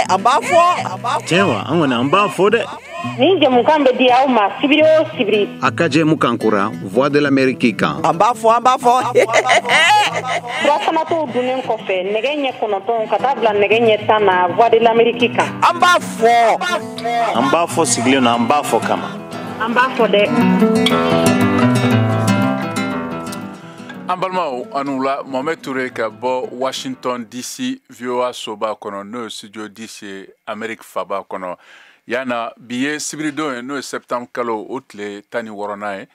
An b'a fɔ. Tiɲɛ wa, an kɔni an b'a fɔ dɛ. Nin jɛmukan bɛ di aw ma sibiri o sibiri. A ka jɛmukan kura Voix de l'Amérique kan. An b'a fɔ, an b'a fɔ. Furafanatɔw dunnen kɔfɛ nɛgɛ ɲɛ 9 ka taa bila nɛgɛ ɲɛ 10 na Voix de l'Amérique kan. An b'a fɔ. An b'a fɔ sigilen don, an b'a fɔ kama. An b'a fɔ dɛ. An balimaw, aw ni wula. Mohamed Touré ka bɔ Washington DC, VOA soba kɔnɔ, n'o ye studio DC ye, Amérique faba kɔnɔ. Yana bi ye sibiridon ye, n'o ye septembre kalo o tile 16nan ye,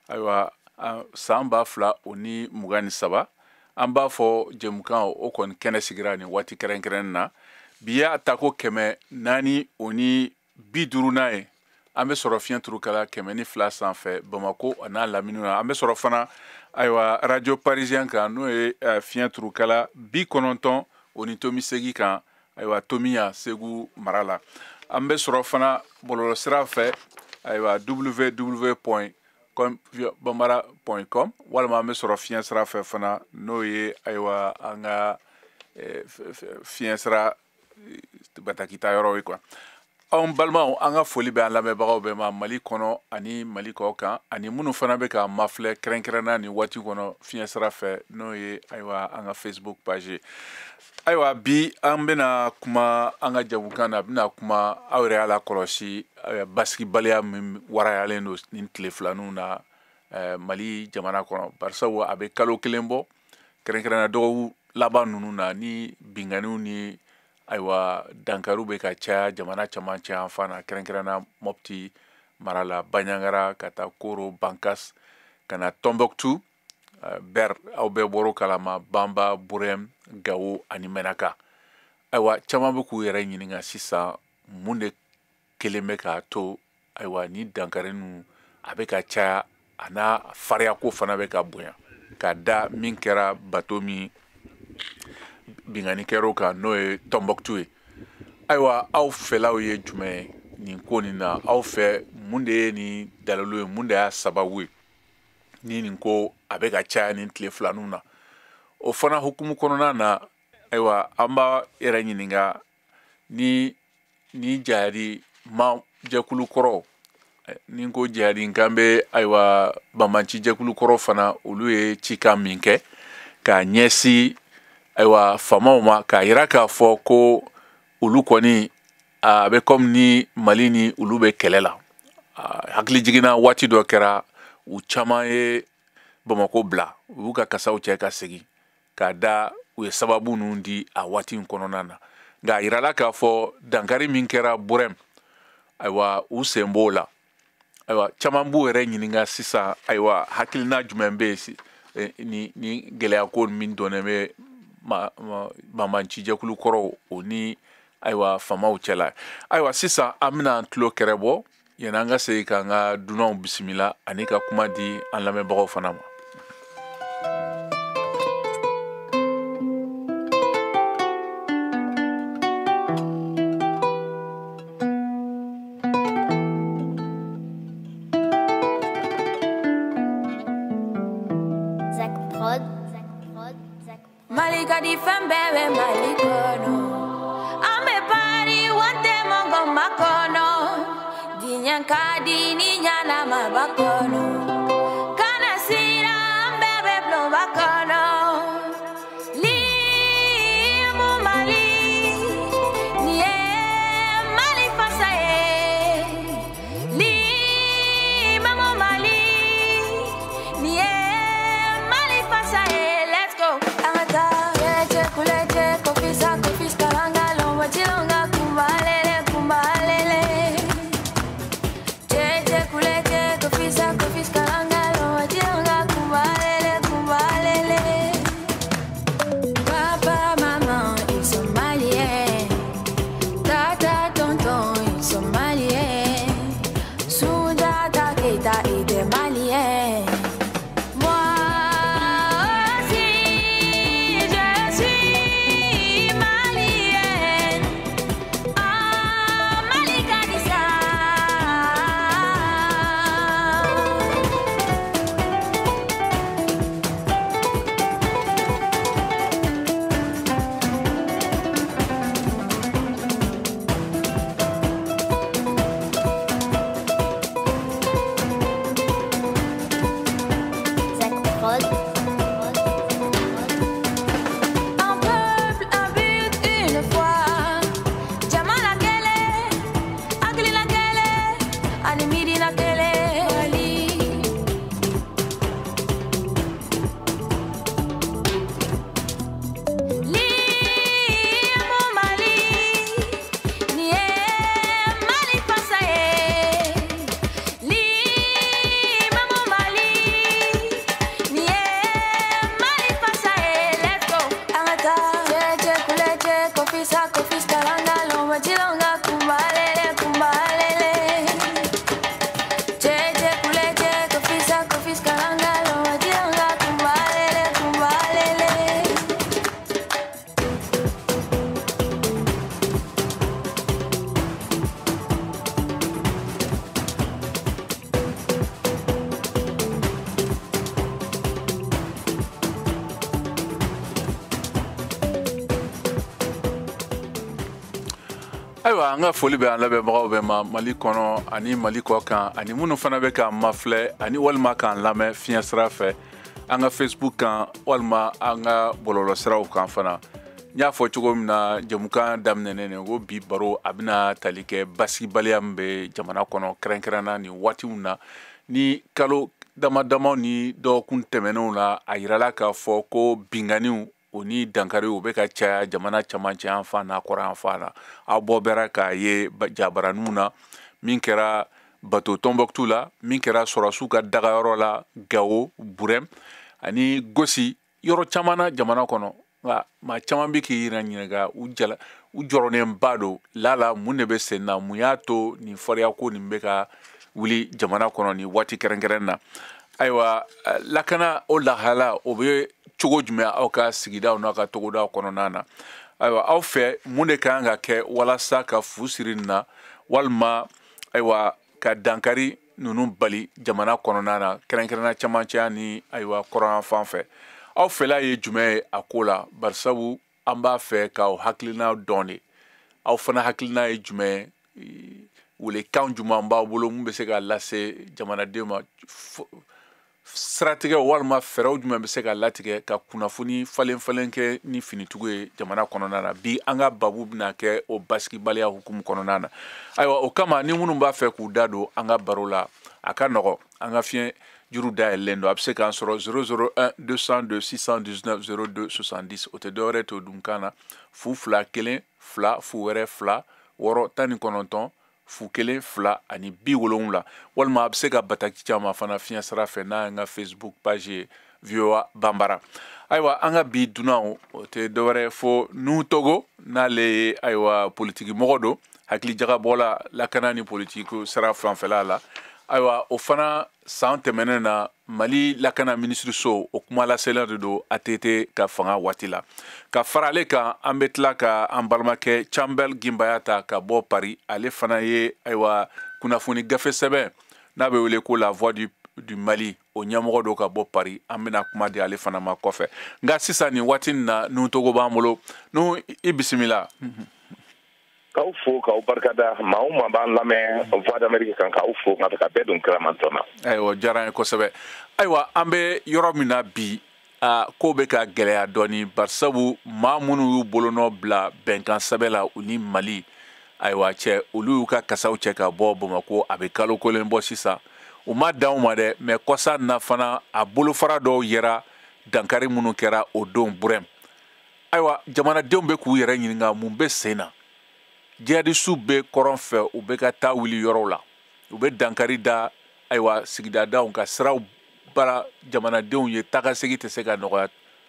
ayiwa, san 2023. An b'a fɔ jɛmukan o kɔni kɛnɛ sigira nin waati kɛrɛnkɛrɛnnen na. Bi y'a tako 450nan ye. An bɛ sɔrɔ fiɲɛ turukala 102 sanfɛ Bamako n'a lamini na. An bɛ sɔrɔ fana, ayiwa, radio parisien kan, n'o ye fiɲɛ turukala 90.8 kan, ayiwa, Tomiya, Segu mara la. An bɛ sɔrɔ fana bɔlɔlɔsira fɛ, ayiwa, www.bambara.com, walima an bɛ sɔrɔ fiɲɛ sira fɛ fana, n'o ye, ayiwa, an ka fiɲɛ sira batakita yɔrɔ ye quoi. Anw balimaw, an ka foli bɛ an lamɛnbagaw bɛɛ ma Mali kɔnɔ ani Mali kɔ kan, ani minnu fana bɛ ka mafilɛ kɛrɛnkɛrɛnna nin waati kɔnɔ fiɲɛ sira fɛ, n'o ye, ayiwa, an ka Facebook page ye. Ayiwa, bi an bɛna kuma an ka jamukan na, a bɛna kuma, aw yɛrɛ y'a la kɔlɔsi basigibaliya min warayalen don nin tile filaninw na Mali jamana kɔnɔ, barisabu a bɛ kalo kelen bɔ, kɛrɛnkɛrɛnna dɔgɔkun laban ninnu na, ni binkanniw ni, ayiwa, dankariw bɛ ka caya jamana camancɛ yan fan na, kɛrɛnkɛrɛnna Mopti mara la, Bandiagara ka taa Koro, Bankas ka na Tombouctou, Ber, aw bɛɛ bɔr'o kalama, Bamba, Burem, Gawo ani Menaka. Ayiwa, caman bɛ k'u yɛrɛ ɲininka sisan mun de kelen bɛ k'a to, ayiwa, ni dankari ninnu a bɛ ka caya, a n'a fariyako fana bɛ ka bonya, ka da min kɛra bato min binkanni kɛr'o kan, n'o ye Tombouctou ye. Ayiwa, aw fɛlaw ye jumɛn ye nin ko nin na? Aw fɛ, mun de ye nin dalilu ye, mun de y'a sababu ye ni nin ko a bɛ ka caya nin tile filaninw na? O fana hukumu kɔnɔna na, ayiwa, an b'a yɛrɛ ɲininka ni jahadi ma jɛkulu kɔrɔ, ni ko jahadi kan bɛ, ayiwa, banbanci jɛkulu kɔrɔ fana, olu ye cikan min kɛ k'a ɲɛsin, ayiwa, faamaw ma, k'a yira k'a fɔ ko olu kɔni a bɛ komi ni Mali ni olu bɛ kɛlɛ la. Hakili jiginna waati dɔ kɛra, u caman ye Bamako bila, u y'u ka kasaw cɛ ka segin, k'a da u ye sababu ninnu di a waati in kɔnɔna na. Nka a yirala k'a fɔ dankari min kɛra Burem, ayiwa, u sen b'o la. Ayiwa, caman b'u yɛrɛ ɲininka sisan, ayiwa, hakilina jumɛn bɛ yen ni gɛlɛya ko min donnen bɛ banbanci jɛkulu kɔrɔw o ni, ayiwa, faamaw cɛla. Ayiwa, sisan an bɛna an tulo kɛrɛ bɔ yanni an ka segin k'an ka dunanw bisimila ani ka kuma di an lamɛnbagaw fana ma. Mali ka di, fɛn bɛɛ bɛ Mali kɔnɔ. An bɛ pari wante mɔgɔ ma kɔnɔ. Diɲɛ ka di ni ɲanama ba kɔnɔ. Kana siran, an bɛɛ bɛ bulonba kɔnɔ. Limu Mali, nin ye Mali fasa ye. Limamu Mali, nin ye Mali fasa ye. Let's go. An ka taa. Kulete, kofisa, kofis, kalanga, lomba, chilonga, kumbalele, kumbalele. Cheche, kulete, kofisa, kofis, kalanga. kofisa kofis kalanga lomba chilonga kumbalele kumbalele. Che che kule che kofisa kofis kalanga lomba chilonga kumbalele kumbalele. Ayiwa, an ka foli bɛ an lamɛnbagaw bɛɛ ma Mali kɔnɔ ani Mali kɔ kan, ani minnu fana bɛ k'an mafilɛ ani walima k'an lamɛn fiɲɛ sira fɛ an ka Facebook kan walima an ka bɔlɔlɔsiraw kan fana. N y'a fɔ cogo min na jɛmukan daminɛnen ko bi baro a bɛna tali kɛ basigibaliya min bɛ jamana kɔnɔ, kɛrɛnkɛrɛnna nin waatiw na, ni kalo dama damaw ni dɔgɔkun tɛmɛnenw la, a yirala k'a fɔ ko binkanniw o ni dankariw u bɛ ka caya jamana camancɛ yan fan n'a kɔrɔ yan fan na. Aw bɔ bɛra k'a ye jabaraninw na, min kɛra bato Tɔnbɔkutu la, min kɛra sɔrɔsiw ka dagayɔrɔ la Gawo, Burɛm ani Gosi, yɔrɔ caman na jamana kɔnɔ. Nka maa caman bɛ k'i yɛrɛ ɲininka, u jɔrɔnenba don lala mun de bɛ sen na, mun y'a to nin fariyako nin bɛ ka wuli jamana kɔnɔ nin waati kɛrɛnkɛrɛn na. Ayiwa, lakana o lahala o bɛ cogo jumɛn aw ka sigidaw n'a ka togodaw kɔnɔna na? Ayiwa, aw fɛ mun de kan ka kɛ walasa ka fu siri nin na, walima ayiwa ka dankari ninnu bali jamana kɔnɔna na, kɛrɛnkɛrɛnna camancɛya ni ayiwa kɔrɔn fan fɛ? Aw fɛla ye jumɛn ye a ko la? Barisabu an b'a fɛ k'aw hakilina dɔn de. Aw fana hakilina ye jumɛn ye? Welekan jumɛn b'aw bolo mun bɛ se ka lase jamanadenw ma? Siratigɛ walima fɛɛrɛw jumɛn bɛ se ka latigɛ ka kunnafoni falen falen kɛ ni finitigiw ye jamana kɔnɔna na? Bi an ka babu bɛna kɛ o basigibaliya hukumu kɔnɔna na. Ayiwa, o kama ni minnu b'a fɛ k'u da don an ka baro la, a ka nɔgɔ, an ka fiɲɛ juru dayɛlɛlen don. A bɛ se k'an sɔrɔ 001 202 619 02 70. O tɛ dɔwɛrɛ to dunkan na, 0 2 1 0 0 2 6 19 0 1 2 ani 70. Walima a bɛ se ka bataki caman fana fiɲɛ sira fɛ n'a y'an ka Facebook page ye VOA Banbara. Ayiwa, an ka bi dunanw o tɛ dɔwɛrɛ fo Nuhu Togo, n'ale ye ayiwa politiki mɔgɔ don, hakilijagabɔ la lakana ni politiki sira fanfɛla la. Ayiwa, o fana san tɛmɛnen na Mali lakana minisiriso o kuma lasela de don ATT ka fanga waati la. Ka fara ale kan, an bɛ tila ka an balimakɛ Chambel Gimbaya ta ka bɔ Paris. Ale fana ye ayiwa kunnafoni gafe sɛbɛn n'a bɛ wele ko La Voix du Mali, o ɲɛmɔgɔ don ka bɔ Paris. An bɛna kuma di ale fana ma kɔfɛ. Nka sisan nin waati in na, Nuhu Togo b'an bolo. Nuhu, i bisimila. K'aw fo k'aw barikada, maa o maa b'an lamɛn Voix d'Amérique kan, k'aw fo ka bɛɛ don kiramantɔn na. Ayiwa, diyara an ye kosɛbɛ. Ayiwa, an bɛ yɔrɔ min na bi, ko bɛ ka gɛlɛya dɔɔni, barisabu maa minnu y'u bolonɔ bila bɛnkan sɛbɛn la u ni Mali, ayiwa cɛ, olu y'u ka kasaw cɛ ka bɔ Bamakɔ, a bɛ kalo kelen bɔ sisan. U ma dan u ma dɛ, mɛ kɔsa na fana a bolofara dɔw yera dankari minnu kɛra o don Burɛm. Ayiwa, jamanadenw bɛ k'u yɛrɛ ɲininka mun bɛ sen na. Jihadisiw bɛ kɔrɔn fɛ, u bɛ ka taa wuli yɔrɔw la, u bɛ dankari da ayiwa sigidadaw ka siraw bara jamanadenw ye, tagasegin tɛ se ka nɔgɔya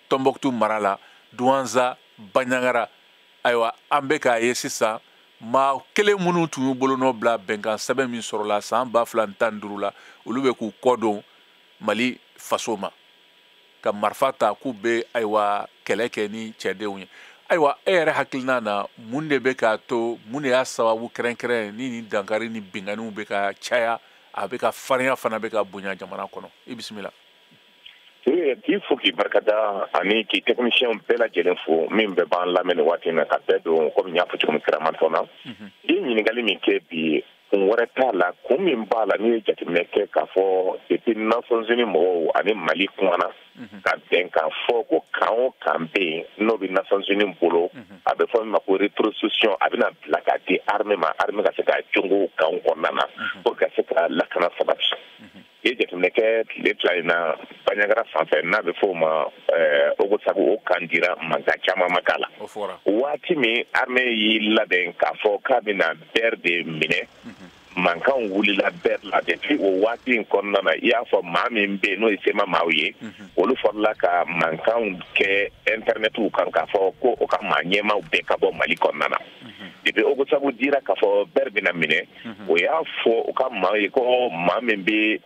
Tɔnbɔkutu mara la, Duwanza, Banjagara. Ayiwa, an bɛ k'a ye sisan maa kelen minnu tun y'u bolonɔ bila bɛnkan sɛbɛn min sɔrɔla san 2015 la, olu bɛ k'u kɔ don Mali faso ma ka marifa ta k'u bɛ ayiwa kɛlɛ kɛ ni cɛdenw ye. Ayiwa, e yɛrɛ hakilina na, mun de bɛ k'a to, mun de y'a sababu kɛrɛnkɛrɛn ni nin dankari ni binkanniw bɛ ka caya, a bɛ ka farinya fana bɛ ka bonya jamana kɔnɔ? I bisimila. K'i fo k'i barikada ani k'i technicien bɛɛ lajɛlen fo min bɛɛ b'an lamɛn nin waati in na, ka bɛɛ don komi n y'a fɔ cogo min kiramantɔn na. I ye ɲininkali min kɛ bi, kun wɛrɛ t'a la, kun min b'a la, n'i ye jateminɛ kɛ k'a fɔ depuis Nations Unies mɔgɔw ani Mali kumana ka bɛn k'a fɔ ko kan o kan bɛ yen n'o bɛ Nations Unies bolo, a bɛ fɔ min ma ko rétrocession, a bɛna bila k'a di armée ma, armée ka se ka jongo kan kɔnɔna na pour ka se ka lakana sabati. I ye jateminɛ kɛ tile fila in na Banjagara fan fɛ, n'a bɛ fɔ o ma Ogosagu, o kan dira, mankan caman ma k'a la. Waati min armée y'i labɛn k'a fɔ k'a bɛna Ber de minɛ, Mankanw wulila bɛɛ la depuis o waati in kɔnɔna na. I y'a fɔ maa min bɛ yen n'o ye CMA maaw ye, olu fɔlɔla ka mankanw kɛ internetiw kan k'a fɔ ko o ka maa ɲɛmaaw bɛɛ ka bɔ Mali kɔnɔna na. Depuis Ogosagu dira k'a fɔ Ber bɛna minɛ, o y'a fɔ u ka maa ye ko maa min bɛ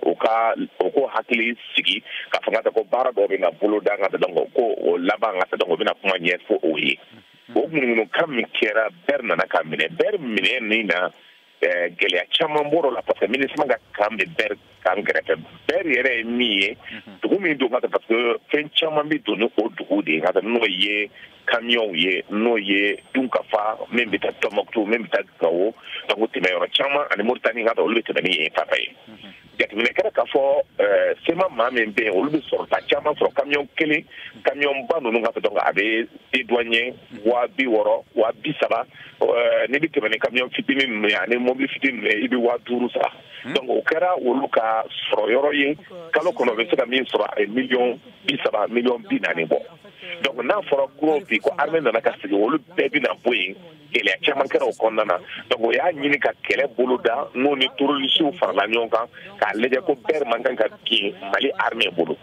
u ka o ko hakili sigi k'a fɔ ka ko baara dɔw bɛna boloda ka donc ko o laban ka donc o bɛna kuma ɲɛfɔ o ye. O ŋunuŋunukan min kɛra, Ber nana ka minɛ. Ber minɛ nin na, gɛlɛya caman bɔr'o la parce que MINUSMA ka kan bɛ Ber kan kɛrɛfɛ. Ber yɛrɛ ye min ye, dugu min don ka parce que fɛn caman bɛ don ni o dugu de ye ka n'o ye kamiyɔnw ye, n'o ye dunkafa min bɛ taa Tɔnbɔkutu, min bɛ taa Gawo, donc tɛmɛyɔrɔ caman ani Moritani ka olu bɛ tɛmɛ ni yen fata ye. Jateminɛ kɛra k'a fɔ CMA maa min bɛ yen, olu bɛ sɔrɔta caman sɔrɔ kamiyɔn kelen, kamiyɔn ba ninnu ka donc a bɛ dédouaner 60,000, 30,000. N'i bɛ tɛmɛ ni kamiyɔn fitinin ninnu ye ani mobili fitinin ninnu ye, i bɛ 5,000 sara. Donc o kɛra olu ka sɔrɔ yɔrɔ ye. Kalo kɔnɔ u bɛ se ka min sɔrɔ, a ye 30 miliyɔn, 40 miliyɔn bɔ. Donc n'a fɔra ko bi ko armée nana ka sigi, olu bɛɛ bɛna bɔ yen. Gɛlɛya caman kɛra o kɔnɔna na. Donc o y'a ɲini ka kɛlɛ boloda n'o ni terrorisiw farala ɲɔgɔn kan k'a lajɛ ko Ber man kan ka bin Mali armée bolo.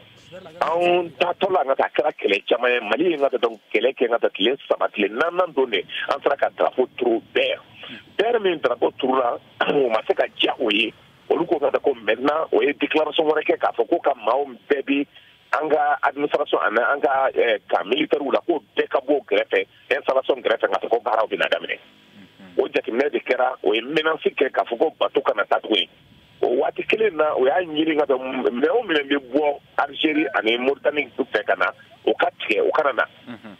Anw taatɔ la an ka taa, a kɛra kɛlɛ caman ye. Mali ye n ka taa donc kɛlɛ kɛ n ka taa tile 3, tile 4nan don de an sera ka drapeau turu Ber. Ber min drapeau turula, o ma se ka diya o ye. Olu ko ka taa ko maintenant o ye déclaration wɛrɛ kɛ k'a fɔ ko ka maaw bɛɛ bi an ka administration ani an ka camp militaire la, ko bɛɛ ka bɔ o kɛrɛfɛ, installation kɛrɛfɛ, ka fɔ ko baaraw bɛna daminɛ. O jateminɛ de kɛra, o ye menace kɛ k'a fɔ ko bateau kana taa tuguni. O waati kelen na, o y'a ɲini ka minɛn o minɛn bɛ bɔ Algérie ani Mauritanie fɛ ka na, o ka tigɛ, o kana na.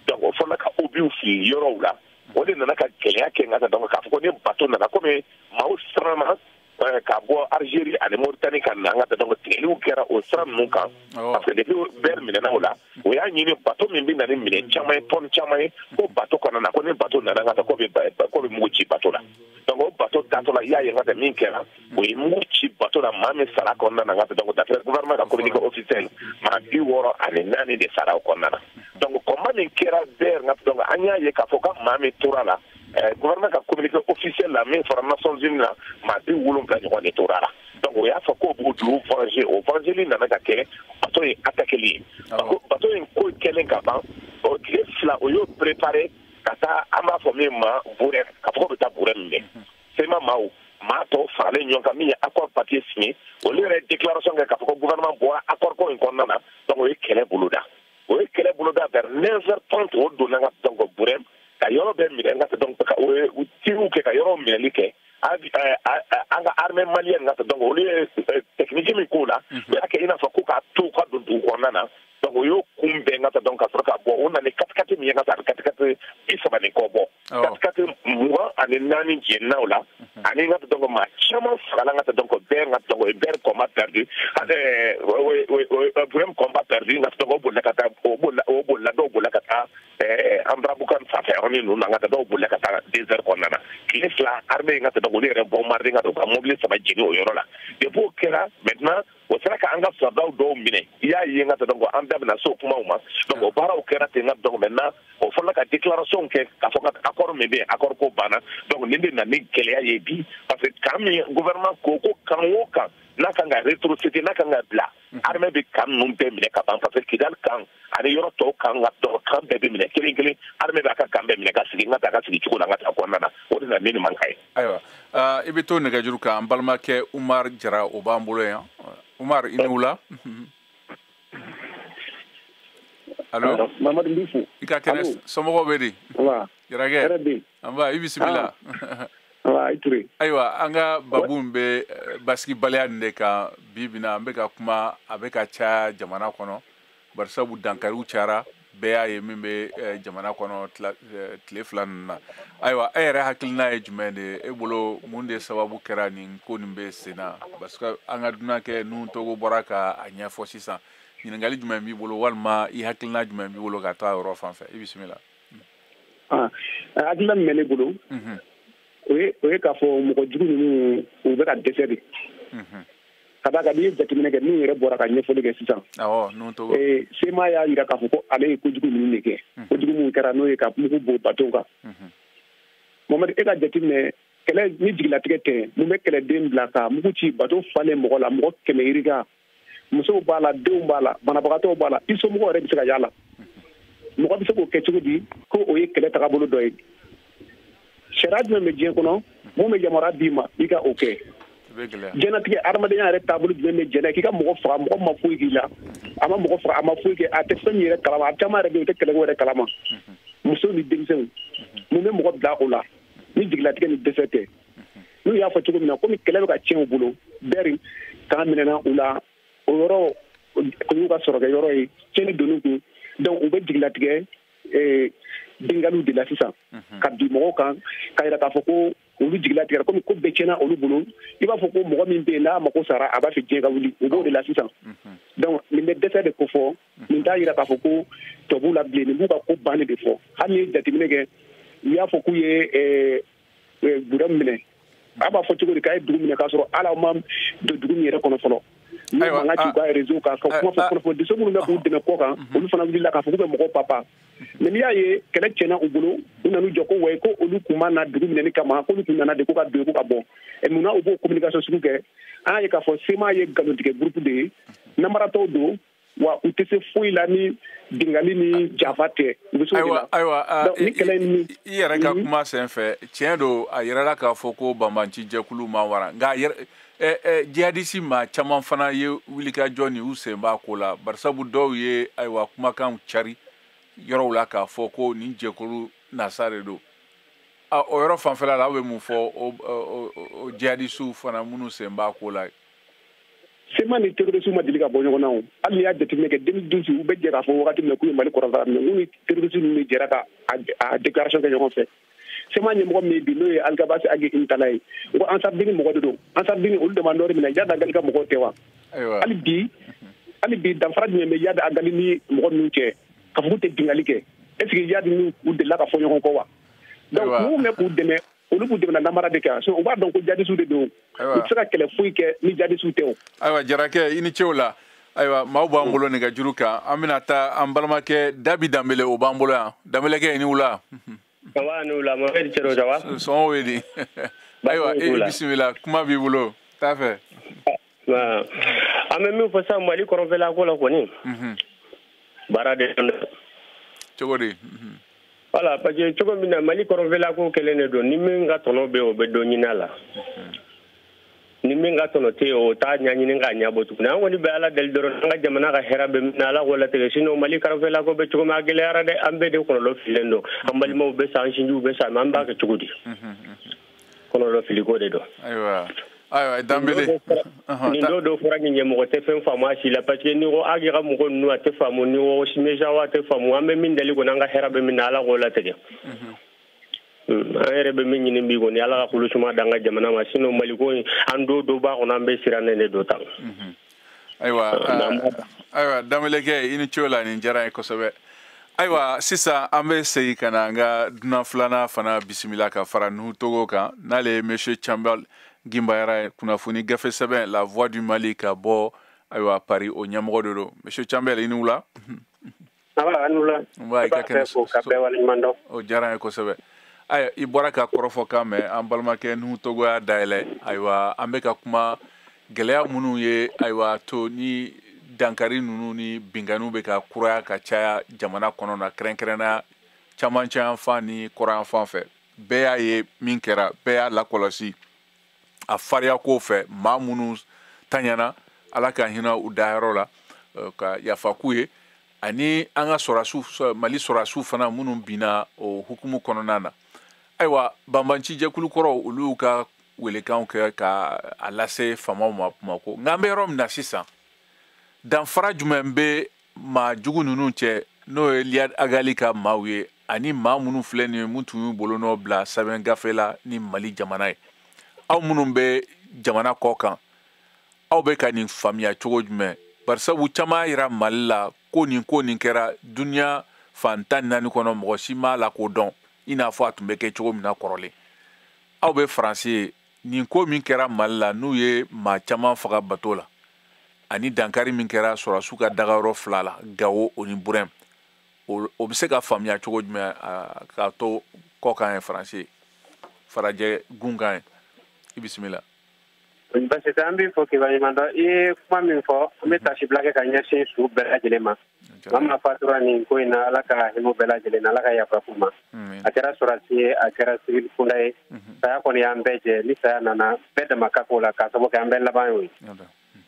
Donc o fɔlɔ ka obusw fili yɔrɔw la, o de nana ka gɛlɛya kɛ n ka donc k'a fɔ ko ni bateau nana, komi maaw siranna ka bɔ Algérie ani Mauritanie ka na, an ka donc tigɛliw kɛra o sira ninnu kan. Parce que depuis Ber minɛna o la, o y'a ɲini bateau min bɛ na ni minɛn caman ye, tɔni caman ye, ko bateau kana na, ko ni bateau nana ka taa ko bɛ mugu ci bateau la. Donc o bateau taatɔ la, i y'a ye n ka min kɛra, o ye mugu ci bateau la, maa min sara kɔnɔna na, n ka donc d'après gouvernement ka communiqué officiel, maa 64 de sara o kɔnɔna na. Donc combat min kɛra Ber, n ka donc an y'a ye k'a fɔ ka maa min tora la, gouvernement ka communiqué officiel la min fɔra Nations Unies na, maa 70 ɲɔgɔn de tora la. Donc o y'a fɔ k'o b'u dugu venger. O vengeli nana ka kɛ bateau in attaqueli ye. Bateau in ko kɛlen ka ban, o tile 2 o y'o préparé ka taa an b'a fɔ min ma Burɛm, k'a fɔ k'o bɛ taa Burɛm minɛ. CMA maaw maa tɔw faralen ɲɔgɔn kan min ye accord papier signé, olu yɛrɛ ye déclaration kɛ k'a fɔ ko gouvernement bɔra accord ko in kɔnɔna na. Donc o ye kɛlɛ boloda, o ye kɛlɛ boloda vers 9h30, o donna ka donc Burɛm ka yɔrɔ bɛɛ minɛ. N ka donc o ye tiriw kɛ ka yɔrɔ minɛli kɛ. An ka armée malienne ka donc olu ye technique min k'o la, o y'a kɛ i n'a fɔ ko k'a to ka don dugu kɔnɔna na. Donc o y'o kunbɛn ka donc ka sɔrɔ ka bɔ. O nana ni katikati min ye, ka taa a bɛ katikati 30 ni kɔ bɔ, katikati 24 jɛnna o la. Ani n ka donc maa caman fagala n ka donc bɛɛ n ka donc o ye Ber combat perdu, Burɛm combat perdu. N ka donc o bolila ka taa, o bolila, o bolila, dɔw bolila ka taa Andarabukan sanfɛ yɔrɔnin ninnu na, n ka taa dɔw bolila ka taa désert kɔnɔna na. Tile 2, armée n ka donc olu yɛrɛ bombardé, n ka donc ka mobili 3 jeni o yɔrɔ la. Depuis o kɛra maintenant, o sera ka an ka soldatw dɔw minɛ. I y'a ye n ka donc an da bɛna se o kumaw ma. Donc o baaraw kɛra ten. N ka donc maintenant o fɔlɔla ka déclaration kɛ k'a fɔ ka accord min bɛ yen, accord ko banna. Donc nin de na ni gɛlɛya ye bi, parce que camp min gouvernement ko ko camp o camp n'a kan ka rétrocéder, n'a kan ka bila, armée bɛ camp ninnu bɛɛ minɛ ka ban. Parce que Kidali camp ani yɔrɔ tɔw camp ka donc camp bɛɛ bɛ minɛ kelen kelen, armée b'a ka camp bɛɛ minɛ ka sigi n ka taa a ka sigi cogo la n ka taa kɔnɔna na. O de na ni nin mankan ye. Ayiwa, i bɛ to nɛgɛjuru kan. An balimakɛ Umar Jara, o b'an bolo yan. Umar, i ni wula. Allo? Mamadu, n b'i fo. I ka kɛnɛ, somɔgɔw bɛ di? Jarakɛ, nba, i bisimila. I Ture. Ayiwa, an ka babu in bɛ basigibaliya nin de kan bi bi in na. An bɛ ka kuma, a bɛ ka caya jamana kɔnɔ, barisabu dankariw cayara. Bɛɛ y'a ye min bɛ jamana kɔnɔ tile 2 ninnu na. Ayiwa, e yɛrɛ hakilina ye jumɛn de ye? E bolo, mun de sababu kɛra nin ko nin bɛ sen na? Parce que an ka dunankɛ Nuhu Togo bɔra ka a ɲɛfɔ sisan. Ɲininkali jumɛn b'i bolo, walima i hakilina jumɛn b'i bolo ka taa yɔrɔ fan fɛ? I bisimila. Hakilina min bɛ ne bolo, o ye k'a fɔ mɔgɔ jugu ninnu, u bɛ ka dɛsɛ de. Ka d'a kan n'i ye jateminɛ kɛ, n'u yɛrɛ bɔra ka ɲɛfɔli kɛ sisan, CMA y'a jira k'a fɔ ko ale ye kojugu ninnu de kɛ, kojugu minnu kɛra, n'o ye ka mugu bɔ bateau kan. Mamadu, e ka jateminɛ, Kɛlɛ ni jigilatigɛ tɛ, mun bɛ kɛlɛden bila ka mugu ci bato falen mɔgɔ la, mɔgɔ 100 yirika, musow b'a la, denw b'a la, banabagatɔw b'a la, i somɔgɔw yɛrɛ bɛ se ka y'a la. Mɔgɔ bɛ se k'o kɛ cogo di ko o ye kɛlɛ tagabolo dɔ ye? Sariya jumɛn bɛ diɲɛ kɔnɔ mun bɛ yamaruya d'i ma i ka o kɛ? Diɲɛlatigɛ adamadenya yɛrɛ taabolo jumɛn bɛ jɛnɛ k'i ka mɔgɔ faga, mɔgɔ ma foyi k'i la, a ma mɔgɔ faga, a ma foyi kɛ, a tɛ fɛn min yɛrɛ kalama, a caman yɛrɛ bɛ yen o tɛ kɛlɛko yɛrɛ kalama. Musow ni denmisɛnw, mun bɛ mɔgɔ bila o la ni jigilatigɛ ni dɛsɛ tɛ? N'u y'a fɔ cogo min na, komi kɛlɛ bɛ ka tiɲɛ u bolo, bɛri k'an minɛna u la, o yɔrɔ o y'u ka sɔrɔkɛ yɔrɔ ye, tiɲɛni donn'u kun. Donc u bɛ jigilatigɛ bingaliw de la sisan ka bin mɔgɔw kan, ka yira k'a fɔ ko olu jigilatigɛra, komi ko bɛɛ tiɲɛna olu bolo. I b'a fɔ ko mɔgɔ min bɛ yen n'a mako sara a b'a fɛ diɲɛ ka wuli, u b'o de la sisan. Donc nin bɛ dɛsɛ de ko fɔ, nin t'a yira k'a fɔ ko tɔ b'u la bilen, nin b'u ka ko bannen de fɔ. Hali n'i ye jateminɛ kɛ, u y'a fɔ k'u ye Burɛmu minɛ, a b'a fɔ cogo di k'a ye dugu minɛ k'a sɔrɔ hali aw ma don dugu min yɛrɛ kɔnɔ fɔlɔ? N'u mankan ci u ka réseau kan ka kuma fɔ kunnafonidiso minnu bɛ k'u dɛmɛ kɔ kan, olu fana wulila k'a fɔ k'u bɛ mɔgɔw papa. Mais n'i y'a ye kɛlɛ tiɲɛna u bolo, u nan'u jɔ ko wayi, ko olu kun ma na dugu minɛni kama, k'olu kun nana de ko ka don, ko ka bɔ. Munna u b'o communication sugu kɛ? An y'a ye k'a fɔ CMA ye nkalontigɛ groupe de ye, namaratɔw don, wa u tɛ se foyi la ni bingali ni janfa tɛ. U bɛ se o de la. Ayiwa, ni kɛlɛ in i yɛrɛ ka kuma sen fɛ, tiɲɛ don, a yɛrɛla k'a fɔ ko banbanci jɛkulu ma wara, nka jihadisi maa caman fana ye wulikajɔ ni u sen b'a ko la, barisabu dɔw ye ayiwa kumakanw cari yɔrɔw la k'a fɔ ko nin jɛkulu nasa de don. O yɔrɔ fanfɛla la, aw bɛ mun fɔ o jihadisiw fana minnu sen b'a ko la? CMA ni terroriste ma deli ka bɔ ɲɔgɔn na o. Hali n'i y'a jateminɛ kɛ 2012, u bɛ jɛ k'a fɔ wagati min na k'u ye Mali kɔrɔnfɛla minɛ, n'u ni terroriste ninnu de jɛra ka a déclaration kɛ ɲɔgɔn fɛ. CMA ɲɛmɔgɔ min bi n'o ye Algabasi Agi Intala ye, u ko Ansardini mɔgɔ de don. Ansardini olu de ma nɔri minɛ, Iyad Ag Ghali ka mɔgɔw tɛ wa? Hali bi danfara jumɛn bɛ Iyad Ag Ghali ni mɔgɔ ninnu cɛ k'a fɔ k'u tɛ bingali kɛ? Est ce que Iyad n'u delila ka fɔ ɲɔgɔn kɔ wa? Donc mun bɛ k'u dɛmɛ, olu b'u dɛmɛ namara de kan, u b'a dɔn ko jadisiw de don, u tɛ se ka kɛlɛ foyi kɛ ni jadisiw tɛ o. Ayiwa Jarakɛ, i ni ce o la. Ayiwa, maaw b'an bolo nɛgɛjuru kan, an bɛna taa an balimakɛ Dabi Danbele, o b'an bolo yan. Danbelekɛ, i ni wula. Ça ni wula, Mohamed Cero, ça va? Sɔngɔ bɛ di? Ayiwa, e bisimila, kuma b'i bolo, t'a fɛ. An bɛ min fɔ sisan Mali kɔrɔnfɛla ko la kɔni, baara de don dɛ. Cogo di? Voilà, parce que cogo min na Mali kɔrɔnfɛla ko kɛlen de don, ni min ka tɔnɔ bɛ yen, o bɛ dɔ ɲini a la. Ni min ka tɔnɔ tɛ yen, o t'a ɲɛɲini k'a ɲɛbɔ tuguni. An kɔni bɛ Ala deli dɔrɔn, an ka jamana ka hɛrɛ bɛ min na, Ala k'o latigɛ. Sinon Mali kɔrɔnfɛla ko bɛ cogo min, a gɛlɛyara dɛ, an bɛɛ de kɔlɔlɔ fililen don. An balimaw bɛ sa, an sinjiw bɛ sa, mais an b'a kɛ cogo di? Kɔlɔlɔ filiko de don. Ayiwa Danbele. Nin dɔw fɔra nin ye, mɔgɔ tɛ fɛn faamu a si la, parce que ni ko a ka mɔgɔ ninnu a tɛ faamu, ni ko Simesawa a tɛ faamu. An bɛ min deli kɔni, an ka hɛrɛ bɛ min na, Ala k'o latigɛ. An yɛrɛ bɛ min ɲini bi kɔni, Ala ka kulusuma d'an ka jamana ma. Sinon Mali ko in, an dɔw b'a kɔnɔ, an bɛ siran ne de don tan. Ayiwa Danbelekɛ, i ni ce o la, nin diyara n ye kosɛbɛ. Ayiwa, sisan an bɛ segin ka na an ka dunan filanan fana bisimila ka fara Nuhu Togo kan, n'ale ye Monsieur Chamber Gimbayara ye, kunnafoni gafe sɛbɛn La Voix du Mali ka bɔ ayiwa Paris, o ɲɛmɔgɔ de don. Monsieur Chamber, i ni wula. Aba, i ni wula. Nba, i ka kɛnɛ. Ka bɛɛ waleɲuman dɔn. O diyara n ye kosɛbɛ. Ayiwa, i bɔra ka kɔrɔfɔ kan mɛn, an balimakɛ Nuhu Togo y'a dayɛlɛ. Ayiwa, an bɛ ka kuma gɛlɛya minnu ye ayiwa to ni dankari ninnu ni binkanniw bɛ ka kuraya ka caya jamana kɔnɔ na, kɛrɛnkɛrɛnnenya camancɛ yanfan ni kɔrɔn yanfan fɛ. Bɛɛ y'a ye min kɛra, bɛɛ y'a lakɔlɔsi a fariya ko fɛ. Maa minnu taɲana, Ala ka hinɛ u dayɔrɔ la, ka yafa k'u ye, ani an ka sɔrɔdasiw, Mali sɔrɔdasiw fana minnu binna o hukumu kɔnɔna na. Ayiwa, banbanci jɛkulu kɔrɔw, olu ka welekanw kɛ ka a lase faamaw ma Bamakɔ. Nka an bɛ yɔrɔ min na sisan, danfara jumɛn bɛ maa jugu ninnu cɛ, n'o ye Iyad Ag Ghali ka maaw ye, ani maa minnu filɛ nin ye mun tun y'u bolonɔ bila sɛbɛn gafe la ni Mali jamana ye? Aw minnu bɛ jamana kɔ kan, aw bɛ ka nin faamuya cogo jumɛn? Barisabu caman y'a yira Mali la ko nin kɛra dunuya fan 14 kɔnɔ, mɔgɔ si m'a la k'o dɔn, i n'a fɔ a tun bɛ kɛ cogo min na kɔrɔlen. Aw bɛ Faransi ye, nin ko min kɛra Mali la, n'u ye maa caman faga bato la, ani dankari min kɛra sɔrɔdasiw ka dagayɔrɔ fila la, Gawo o ni Burɛm, o bɛ se ka faamuya cogo jumɛn k'a to kɔ kan ye Faransi ye? farajɛ gun kan ye. I bisimila. Basi tɛ, an b'i fo k'i waleɲuman dɔn. I ye kuma min fɔ, an bɛ tasibila kɛ ka ɲɛsin su bɛɛ lajɛlen ma. Maa min fatura nin ko in na, Ala ka hinɛ bɛɛ lajɛlen na, Ala ka yafa k'u ma. A kɛra sɔrɔdasi ye, a kɛra civil kunda ye, saya kɔni y'an bɛɛ jɛ. Ni saya nana, bɛɛ dama ka k'o la, k'a sababu kɛ an bɛɛ laban y'o ye.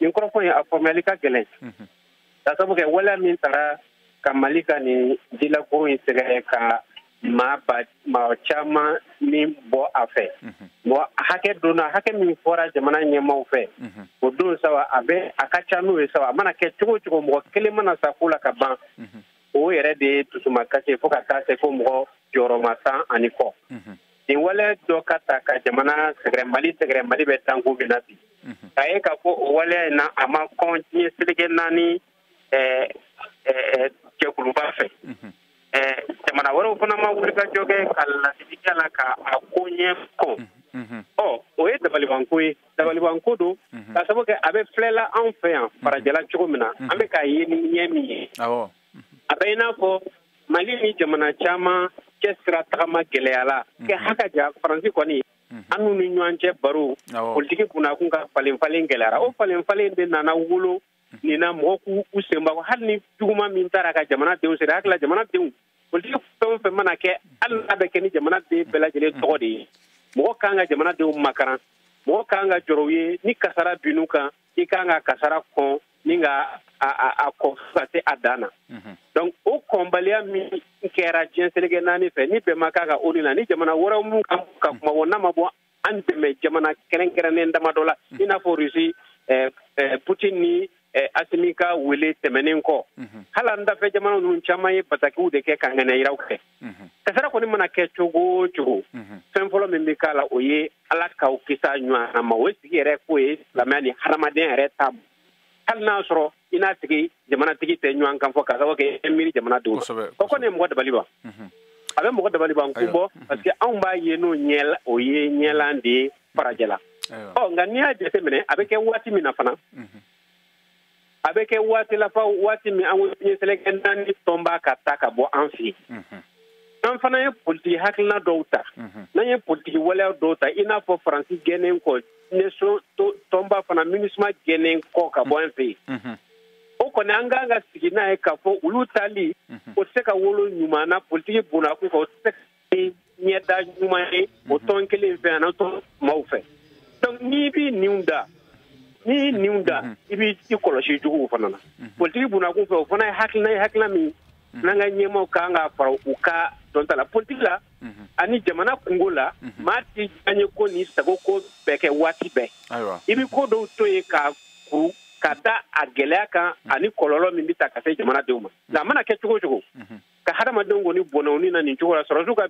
Nin kɔrɔfɔ in, a faamuyali ka gɛlɛn, k'a sababu kɛ waleya min taara ka Mali ka nin jilakuru in sɛgɛrɛ ka maa caman min bɔ a fɛ. Bon, hakɛ donna, hakɛ min fɔra jamana ɲɛmaaw fɛ o don sawa, a bɛ a ka ca n'o ye sawa. A mana kɛ cogo o cogo, mɔgɔ kelen mana sa ko la ka ban, o yɛrɛ de ye dusumakasi ye fo ka taa se fo mɔgɔ jɔyɔrɔma 10 ani kɔ. Nin waleya dɔ ka ta ka jamana sɛgɛrɛ, Mali sɛgɛrɛ, Mali bɛ danko min na bi, k'a ye k'a fɔ o waleya in na, a ma kɔn diɲɛ seleke 4 jɛkuluba fɛ. Jamana wɛrɛw fana ma wuli ka jɔ kɛ ka lasigi kɛ la ka a ko ɲɛ kɔn. Ɔ, o ye dabalibanko ye, dabalibanko don, k'a sababu kɛ a bɛ filɛla anw fɛ yan farajɛla cogo min na, an bɛ k'a ye ni ɲɛ min ye. A bɛ i n'a fɔ Mali ni jamana caman cɛ sira tagama gɛlɛyala kɛ haka ja. Faransi kɔni, an n'u ni ɲɔgɔn cɛ baro politiki kunnakun ka falen falen gɛlɛyara. O falen falen de nana wolo nin na, mɔgɔ k'u senba, hali ni juguman min taara ka jamanadenw sera hakili la. Jamanadenw, politiki fɛn o fɛn mana kɛ, hali n'a bɛ kɛ ni jamanaden bɛɛ lajɛlen tɔgɔ de ye, mɔgɔ kan ka jamanadenw makaran, mɔgɔ kan ka jɔrɔ u ye. Ni kasara binn'u kan, i kan ka kasara kɔn ni ka a kɔ fo ka se a dan na. Donc o kɔnbaliya min kɛra diɲɛ seleke 4 fɛ, ni bɛn ma k'a kan ONU na, ni jamana wɛrɛw mun ka kuma bɔ n'a ma bɔ an dɛmɛ jamana kɛrɛnkɛrɛnnen damadɔ la, i n'a fɔ Russie, Poutine ni Assimi ka wele tɛmɛnen kɔ, hali an dafɛ jamana ninnu caman ye batakiw de kɛ ka ŋɛnɛyiraw kɛ. Kasara kɔni mana kɛ cogo o cogo, fɛn fɔlɔ min bɛ k'a la, o ye Ala k'aw kisa ɲɔgɔn ma. O sigi yɛrɛ ko ye silamɛya ni hadamadenya yɛrɛ ta, hali n'a sɔrɔ i n'a tigi jamanatigi tɛ ɲɔgɔn kan fɔ, k'a sababu kɛ e miiri jamanadenw. O kɔni ye mɔgɔ dabali ban, a bɛ mɔgɔ dabali ban kun bɔ, parce que anw b'a ye n'o ɲɛ, o ye ɲɛlan de ye farajɛla. Ɔ, nka n'i y'a jateminɛ, a bɛ kɛ waati min na fana, a bɛ kɛ waati la fa, waati min an ko diɲɛ seleke 4 tɔnba ka taa ka bɔ an fɛ yen. An fana ye politiki hakilina dɔw ta, n'an ye politiki waleya dɔw ta, i n'a fɔ Faransi gɛnnen kɔ, tɔnba fana MINUSMA gɛnnen kɔ ka bɔ an fɛ yen. O kɔni, an kan ka sigi n'a ye k'a fɔ olu tali, o tɛ se ka wolo ɲuman na politiki bonnakun kan, o tɛ se ka ɲɛda ɲuman ye o tɔn kelen fɛ ani tɔn maaw fɛ. Donc n'i b'i ninw da, n'i ninw da, i b'i kɔlɔsi juguw fana na politiki bonnakun fɛ. O fana ye hakilina ye, hakilina min n'an ka ɲɛmaaw kan ka fara u ka dɔnta la politiki la ani jamana kungo la. Maa ti diyaɲɛ ko ni sago ko bɛɛ kɛ waati bɛɛ. I bɛ ko dɔw to yen ka kuru ka da a gɛlɛya kan ani kɔlɔlɔ min bɛ ta ka se jamanadenw ma. Nka a mana kɛ cogo o cogo, ka hadamadenw kɔni bɔnɛ u ni na nin cogo la, sɔrɔdasiw ka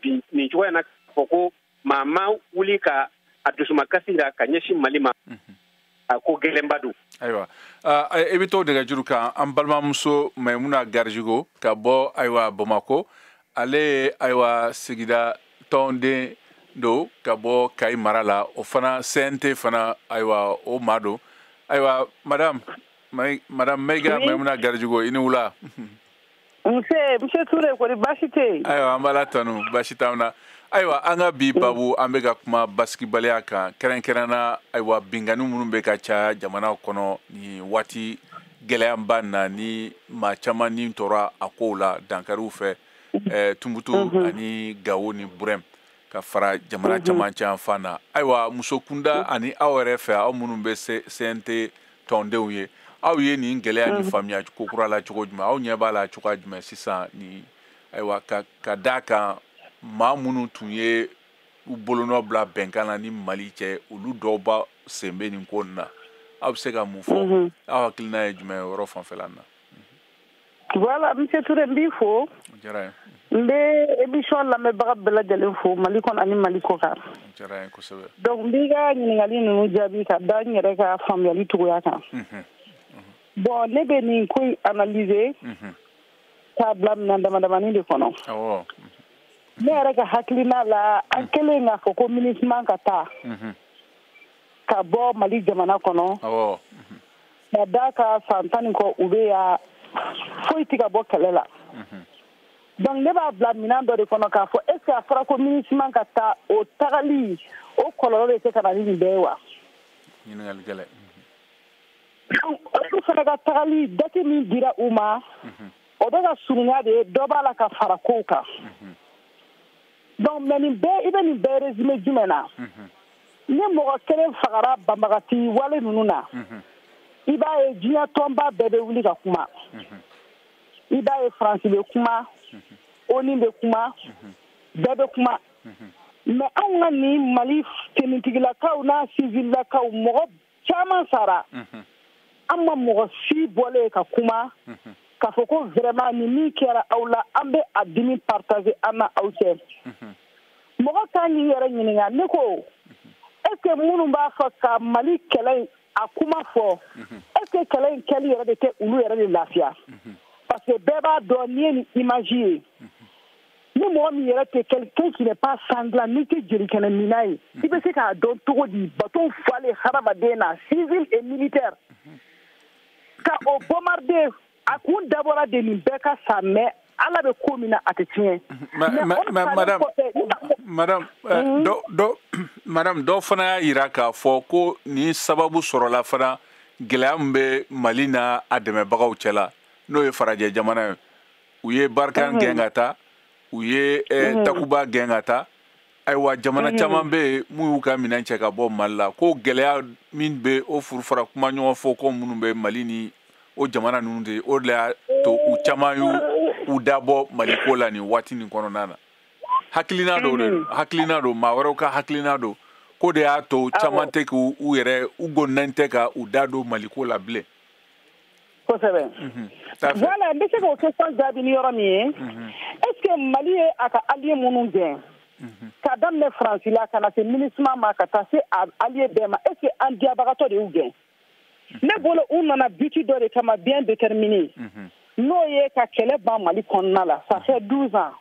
bin nin cogoya in na, k'a fɔ ko maa ma wuli ka a dusumakasi jira ka ɲɛsin Mali ma, a ko gɛlɛnba don. Ayiwa, i bɛ to nɛgɛjuru kan. An balimamuso Mayimuna Garijigo ka bɔ, ayiwa, Bamakɔ, ale ye, ayiwa, sigida tɔnden don ka bɔ Kayi mara la, o fana CNT fana, ayiwa, o maa don. Ayiwa, madame Mayiga Mayimuna Garijigo, i ni wula. Nse, monsieur Touré, kɔni baasi tɛ yen? Ayiwa, an b'Ala tanu, baasi t'anw na. Ayiwa, an ka bi babu, an bɛ ka kuma basigibaliya kan, kɛrɛnkɛrɛnna, ayiwa, binkanni minnu bɛ ka caya jamana kɔnɔ nin waati gɛlɛyaba na, ni maa caman ni tora a kow la dankariw fɛ, Tunbutu ani Gawo ni Burɛm, ka fara jamana camancɛ yanfan na. Ayiwa, muso kunda ani aw yɛrɛ fɛ, aw minnu bɛ CNT tɔndenw ye, aw ye nin gɛlɛya ni faamuya ko kura la cogo jumɛn? Aw ɲɛ b'a la cogoya jumɛn sisan ni, ayiwa, ka d'a kan maa minnu tun ye u bolonɔ bila bɛnkan na ni Mali cɛ, olu dɔw ba sen bɛ nin ko in na? Aw bɛ se ka mun fɔ? Aw hakilina ye jumɛn ye o yɔrɔ fanfɛla na? Voilà, monsieur Touré, n b'i fo. N bɛ émission lamɛnbaga bɛɛ lajɛlen fo, Mali kɔnɔ ani Mali kɔ kan. Donc n b'i ka ɲininkali ninnu jaabi ka da n yɛrɛ ka faamuyali cogoya kan. Bon, ne bɛ nin ko in analyser k'a bila minɛn dama damani de kɔnɔ. Ne yɛrɛ ka hakilina la, an kɛlen k'a fɔ ko MINUSMA ka taa ka bɔ Mali jamana kɔnɔ, ka d'a ka san 10 ni kɔ u bɛ ya, foyi tɛ ka bɔ kɛlɛ la. Donc ne b'a bila minɛn dɔ de kɔnɔ k'a fɔ est ce que a fɔra ko MINUSMA ka taa o tagali o kɔlɔlɔ de tɛ ka na ni nin bɛɛ ye wa? Ɲininkali gɛlɛn. Olu fana ka tagali date min dira u ma, o bɛ ka surunya de, dɔ b'a la ka fara kow kan. Donc mais nin bɛɛ, i bɛ nin bɛɛ résumé jumɛn na? Ni mɔgɔ kelen fagara banbagati wale ninnu na, i b'a ye diɲɛ tɔnba bɛɛ bɛ wuli ka kuma. I b'a ye Faransi bɛ kuma, ONU bɛ kuma, bɛɛ bɛ kuma. Mais anw ka nin Mali tenitigilakaw n'a civilakaw, mɔgɔ caman sara. An ma mɔgɔ si bɔlen ka kuma k'a fɔ ko vraiment nin min kɛra aw la, an bɛ a dimi partager an na aw cɛ. Mɔgɔ kan k'i yɛrɛ ɲininka, ne ko est ce que minnu b'a fɔ ka Mali kɛlɛ in a kuma fɔ, est ce que kɛlɛ in kɛli yɛrɛ de tɛ olu yɛrɛ de lafiya? Parce que bɛɛ b'a dɔn n'i ye nin image ye, ni mɔgɔ min yɛrɛ tɛ quelqu'un qui n'est pas sanglant, n'i tɛ jelikɛnɛ mina ye, i bɛ se k'a dɔn cogo di bateau falen hadamaden na, civil et militaire, ka o bombarder, a kun dabɔra de nin bɛɛ ka sa, mais Ala bɛ ko min na a tɛ tiɲɛ. Madame, madame, dɔw fana y'a yira k'a fɔ ko nin sababu sɔrɔla fana gɛlɛya min bɛ Mali n'a a dɛmɛbagaw cɛla, n'o ye farajɛ jamana ye. U ye Barkhane gɛn ka taa, u ye Takuba gɛn ka taa. Ayiwa, jamana caman bɛ yen mun y'u ka minɛn cɛ ka bɔ Mali la, ko gɛlɛya min bɛ o furufara kuma ɲɔgɔn fɔ ko minnu bɛ Mali ni o jamana ninnu de, o de y'a to u caman y'u dabɔ Mali ko la nin waati nin kɔnɔna na. Hakilina dɔw de don, hakilina don, maa wɛrɛw ka hakilina don, ko de y'a to caman tɛ k'u yɛrɛ u gɔnnan tɛ ka u da don Mali ko la bilen. Kosɛbɛ. Voilà, n bɛ se k'o question jaabi ni yɔrɔ min ye. Est ce que Mali ye a ka allié minnu gɛn, k'a daminɛ Faransi la ka na se MINUSMA ma, ka taa se a allié bɛɛ ma, est ce que an diyabagatɔ de y'u gɛn? Ne bolo u nana but dɔ de kama bien déterminé, n'o ye ka kɛlɛ ban Mali kɔnɔna la. Ça fait 12 ans.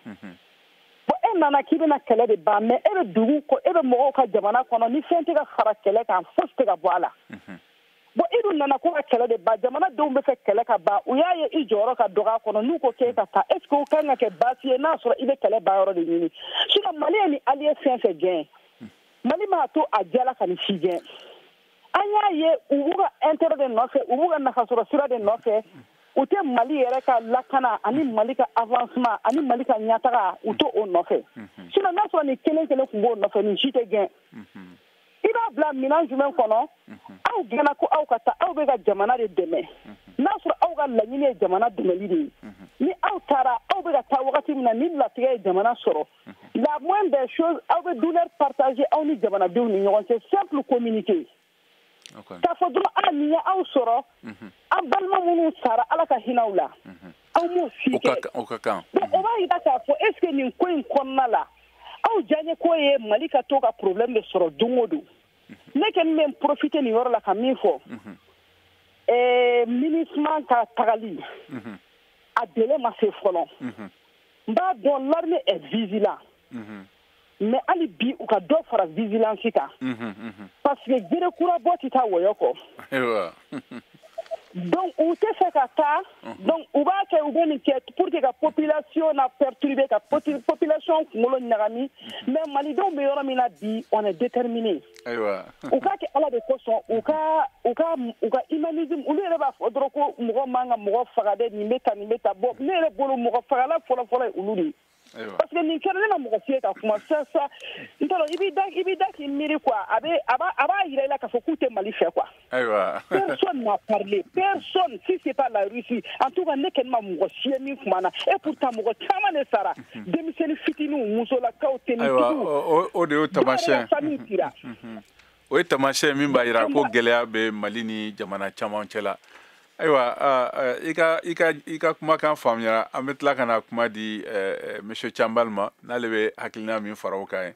Bon, e nana k'i bɛna kɛlɛ de ban, mais e bɛ dugu e bɛ mɔgɔw ka jamana kɔnɔ, ni fɛn tɛ ka fara kɛlɛ kan, fosi tɛ ka bɔ a la. Bon, e dun nana ko ka kɛlɛ de ban, jamanadenw bɛ fɛ kɛlɛ ka ban, u y'a ye i jɔyɔrɔ ka dɔgɔ a kɔnɔ, n'u ko k'e ka taa, est ce que o kan ka kɛ baasi ye n'a sɔrɔ i bɛ kɛlɛ ban yɔrɔ de ɲini? Sinon Mali ye ni allié fɛn fɛn gɛn, Mali m'a to a jala ka nin si gɛn. An y'a ye u b'u ka intérêt de nɔfɛ, u b'u ka nafasɔrɔ sira de nɔfɛ, u tɛ Mali yɛrɛ ka lakana ani Mali ka avancement ani Mali ka ɲɛtaga, u t'o o nɔfɛ. Sinon n'a sɔrɔ nin kelen kelen tun b'o nɔfɛ, nin si tɛ gɛn. I b'a bila minɛn jumɛn kɔnɔ? Aw gɛnna ko aw ka taa, aw bɛ ka jamana de dɛmɛ. N'a sɔrɔ aw ka laɲini ye jamana dɛmɛli de ye, ni aw taara, aw bɛ ka taa wagati min na ni latigɛ ye jamana sɔrɔ, la moindre des choses, aw bɛ douleur partager aw ni jamanadenw ni ɲɔgɔn cɛ, simple communiqué. K'a fɔ dɔrɔn a nin ye aw sɔrɔ, an balima minnu sara, Ala ka hinɛ aw la, aw m'o si kɛ. O ka kan. Donc o b'a yira k'a fɔ est ce que nin ko in kɔnɔna la, aw diyaɲɛ ko ye Mali ka to ka problème de sɔrɔ don o don. Ne kɔni bɛ profiter nin yɔrɔ la ka min fɔ, MINUSMA ka tagali, a délai ma se fɔlɔ. N b'a dɔn l'armée est vigilant, mais hali bi u ka dɔ fara vigilance kan, parce que gere kura bɔ tɛ taa wɔyɔ kɔ. Donc u tɛ fɛ ka taa, donc u b'a kɛ, u bɛ nin kɛ pour que ka population na perturber, ka population kunkolo ɲagami. Mais malidenw bɛ yɔrɔ min na bi, on est déterminé. U k'a kɛ Ala de kosɔn, u ka humanisme, olu yɛrɛ b'a fɔ dɔrɔn ko mɔgɔ man ka mɔgɔ faga dɛ, nin bɛ tan, nin bɛ tan. Bon, ne yɛrɛ bolo mɔgɔ fagala fɔlɔ fɔlɔ ye olu de ye. Parce que nin kɛra ne ma mɔgɔ si ye ka kuma sa sa, n t'a dɔn, i b'i da k'i miiri quoi, a b'a yira i la k'a fɔ k'u tɛ Mali fɛ quoi. Ayiwa. Personne n'a parlé, personne, si c'est pas la Russie. En tout cas ne kɔni ma mɔgɔ si ye min kuma na, et pourtant mɔgɔ caman de sara, denmisɛnnin fitininw, musolakaw, tenitigiw. Ayiwa, o de y'o taamasiyɛn. O ye taamasiyɛn min b'a yira ko gɛlɛya bɛ Mali ni jamana caman cɛ la. Ayiwa, i ka kumakan faamuyara. An bɛ tila ka na kuma di monsieur Chambal ma, n'ale bɛ hakilina min fara o kan ye.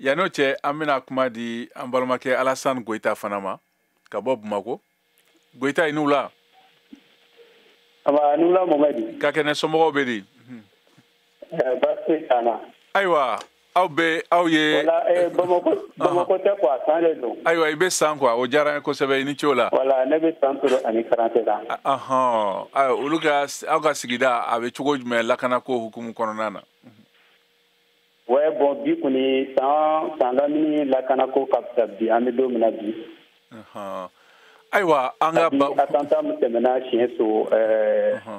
Yan'o cɛ, an bɛna kuma di an balimakɛ Alassane Goyita fana ma ka bɔ Bamakɔ. Goyita, i ni wula. Aba, ni wula Mohamɛdi. Ka kɛnɛ, somɔgɔw bɛ di? Baasi t'an na. Ayiwa, Aw bɛ aw ye. Voilà, Bamakɔ tɛ quoi, San de don. Ayiwa, i bɛ San quoi, o diyara n ye kosɛbɛ, i ni ce o la. Voilà, ne bɛ San Toro ani Karante la. Ɔhɔn, ayiwa, olu ka aw ka sigida a bɛ cogo jumɛn lakanako hukumu kɔnɔna na? Ouais, bon, bi kɔni San lamini lakanako ka fisa bi, an bɛ don min na bi. Ayiwa, an ka ba attentat min tɛmɛna siɲɛ so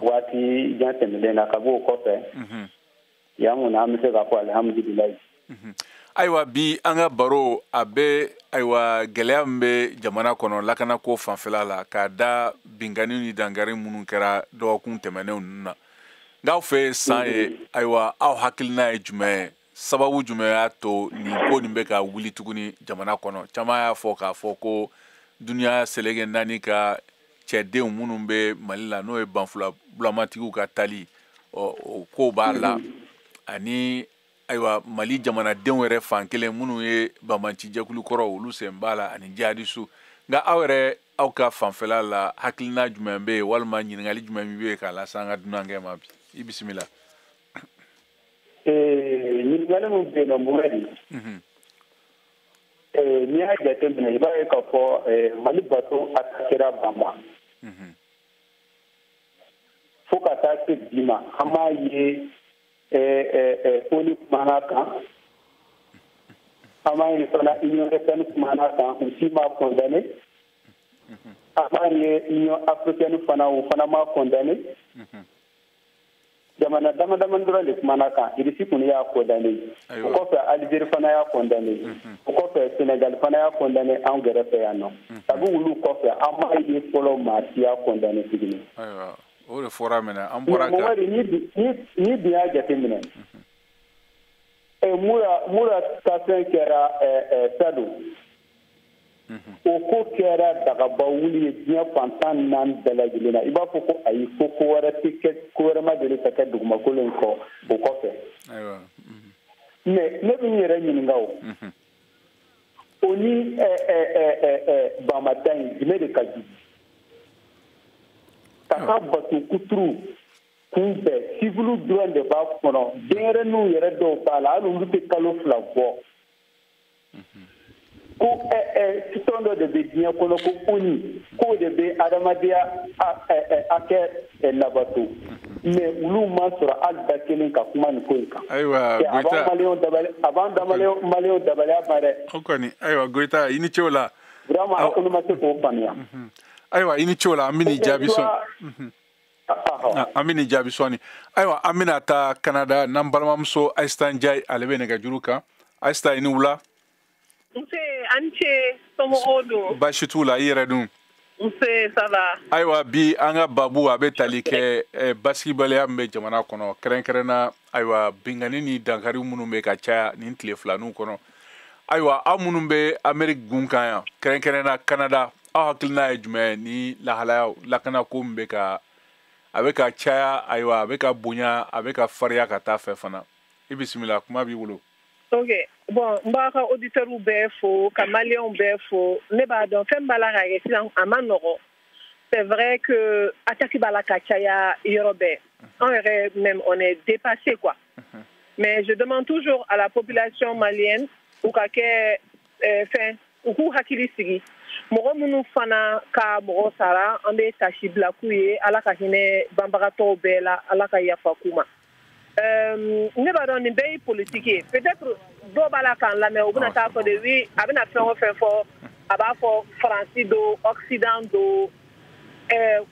waati jan tɛmɛnen na, ka bɔ o kɔfɛ. Yan kɔni an bɛ se k'a fɔ alihamudulilayi. Ayiwa, bi an ka baro a bɛ ayiwa gɛlɛya min bɛ jamana kɔnɔ lakanako fanfɛla la k'a da binkanni ni dankari minnu kɛra dɔgɔkun tɛmɛnenw ninnu na. N'aw fɛ San ye, ayiwa, aw hakilina ye jumɛn ye? Sababu jumɛn y'a to nin ko nin bɛ ka wuli tuguni jamana kɔnɔ? Caman y'a fɔ k'a fɔ ko dunuya seleke naani ka cɛdenw minnu bɛ Mali la, n'o ye banfula bulamatigiw ka tali, o ko b'a la. Ani ayiwa Mali jamanadenw yɛrɛ fan kelen minnu ye banbancijɛkulu kɔrɔ, olu sen b'a la, ani jihadisu. Nka aw yɛrɛ aw ka fanfɛla la, hakilina jumɛn bɛ yen walima ɲininkali jumɛn bɛ yen k'a lase an ka dunankɛ ma bi? I bisimila. Ɲininkali min bɛ yen nɔ, Mohamed, n'i y'a jateminɛ, i b'a ye k'a fɔ Mali bato attaquera Banba fo ka taa se bi ma, an b'a ye ONU kumana kan, an b'a ye fana Union européenne kumana kan, u si ma condamné. An b'a ye Union africaine fana, o fana ma condamné. Jamana dama dama dɔrɔn de kumana kan. Irisi kɔni y'a condamné, o kɔfɛ Algérie fana y'a condamné, o kɔfɛ Sénégal fana y'a condamné anw gɛrɛfɛ yan nɔ. Kabi olu kɔfɛ, an m'a ye fɔlɔ maa si y'a condamné tuguni. Ayiwa, o de fɔra minɛ an bɔra ka. Ni bi y'a jateminɛ, Mura ka fɛn kɛra Sadu, o ko kɛra dagaba wuli ye diɲɛ fan 14 bɛɛ lajɛlen na. I b'a fɔ ko ayi, ko ko wɛrɛ tɛ kɛ, ko wɛrɛ ma deli ka kɛ dugumakolo in kɔ o kɔfɛ. Mais ne bɛ n yɛrɛ ɲininka, o ni Bamada in jumɛn de ka jugu? Ka taa bato kuturu kunbɛn, civil dɔrɔn de b'a kɔnɔ, denyɛrɛninw yɛrɛ dɔw b'a la, hali olu tɛ kalo 2 bɔ. Ko tɔn dɔ de bɛ diɲɛ kɔnɔ ko ONU, k'o de bɛ adamadenya hakɛ labato, mais olu ma sɔrɔ hali da kelen ka kuma nin ko in kan. Ayiwa, Goyita, a b'an maliyɛnw dabaliya ban dɛ. O kɔni, ayiwa Goyita, i ni ce o la. Vraiment, an kɔni ma se k'o faamuya. Ayiwa, i ni ce o la, an bɛ n'i jaabi sɔn. An bɛ n'i jaabi sɔɔni. Ayiwa, an bɛna taa Canada, n'an balimamuso Ayisata Njayi, ale bɛ nɛgɛjuru kan. Ayisata, i ni wula. Nse, an ce, somɔgɔw don? Baasi t'u la, i yɛrɛ dun? Nse, ça va. Ayiwa, bi an ka babu a bɛ tali kɛ basigibaliya min bɛ jamana kɔnɔ, kɛrɛnkɛrɛnna ayiwa binkanni ni dankari minnu bɛ ka caya nin tile filaninw kɔnɔ. Ayiwa, aw minnu bɛ Amérique gun kan yan, kɛrɛnkɛrɛnna Canada, aw hakilina ye jumɛn ni lahalaya lakanako min bɛ ka a bɛ ka caya, ayiwa a bɛ ka bonya, a bɛ ka farinya ka taa fɛ fana? I bisimila, kuma b'i bolo. Ok, bon, n b'a ka auditeurs bɛɛ fo, ka maliyɛnw bɛɛ fo. Ne b'a dɔn fɛn b'a la ka kɛ sisan, a ma nɔgɔn. C'est vrai que attaque b'a la ka caya yɔrɔ bɛɛ. An yɛrɛ même, on est dépassé quoi. Mais je demande toujours à la population malienne u ka kɛ fɛn, u k'u hakili sigi. Mɔgɔ minnu fana ka mɔgɔ sara, an bɛ tasi bila k'u ye, Ala ka hinɛ banbagatɔw bɛɛ la, Ala ka yafa k'u ma. Ne b'a dɔn nin bɛɛ ye politique ye. Peut-être dɔw b'a la k'an lamɛn, u bɛna taa fɔ de oui, a bɛna fɛn o fɛn fɔ, a b'a fɔ Faransi don, Occident don.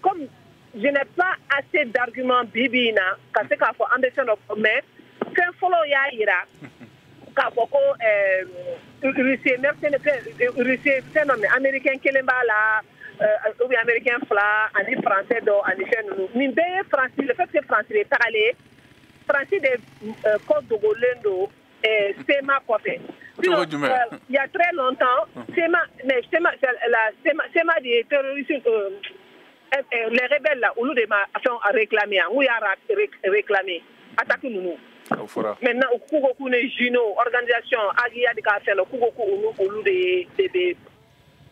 Comme je n'ai pas assez d'arguments bi bi in na ka se k'a fɔ an bɛ fɛn dɔ fɔ, mais fɛn fɔlɔ y'a yira k'a fɔ ko Russie mercenaire, Russie fɛn dɔ minɛ, américain kelen b'a la ou bien américain 2 ani français dɔ ani fɛn ninnu. Nin bɛɛ ye Faransi, le fait que Faransi de tagalen ye, Faransi de kɔ dogolen don CMA kɔfɛ. Sinon, il y a très longtemps, CMA, mais CMA, la CMA de terroristes, les rebelles là, olu de ma fɛn réclamé, n y'a réclamé attaque ninnu. Maintenant, u k'u ko k'u ni Juno organisation Agiya de ka fɛn dɔ, k'u ko k'olu olu de bɛ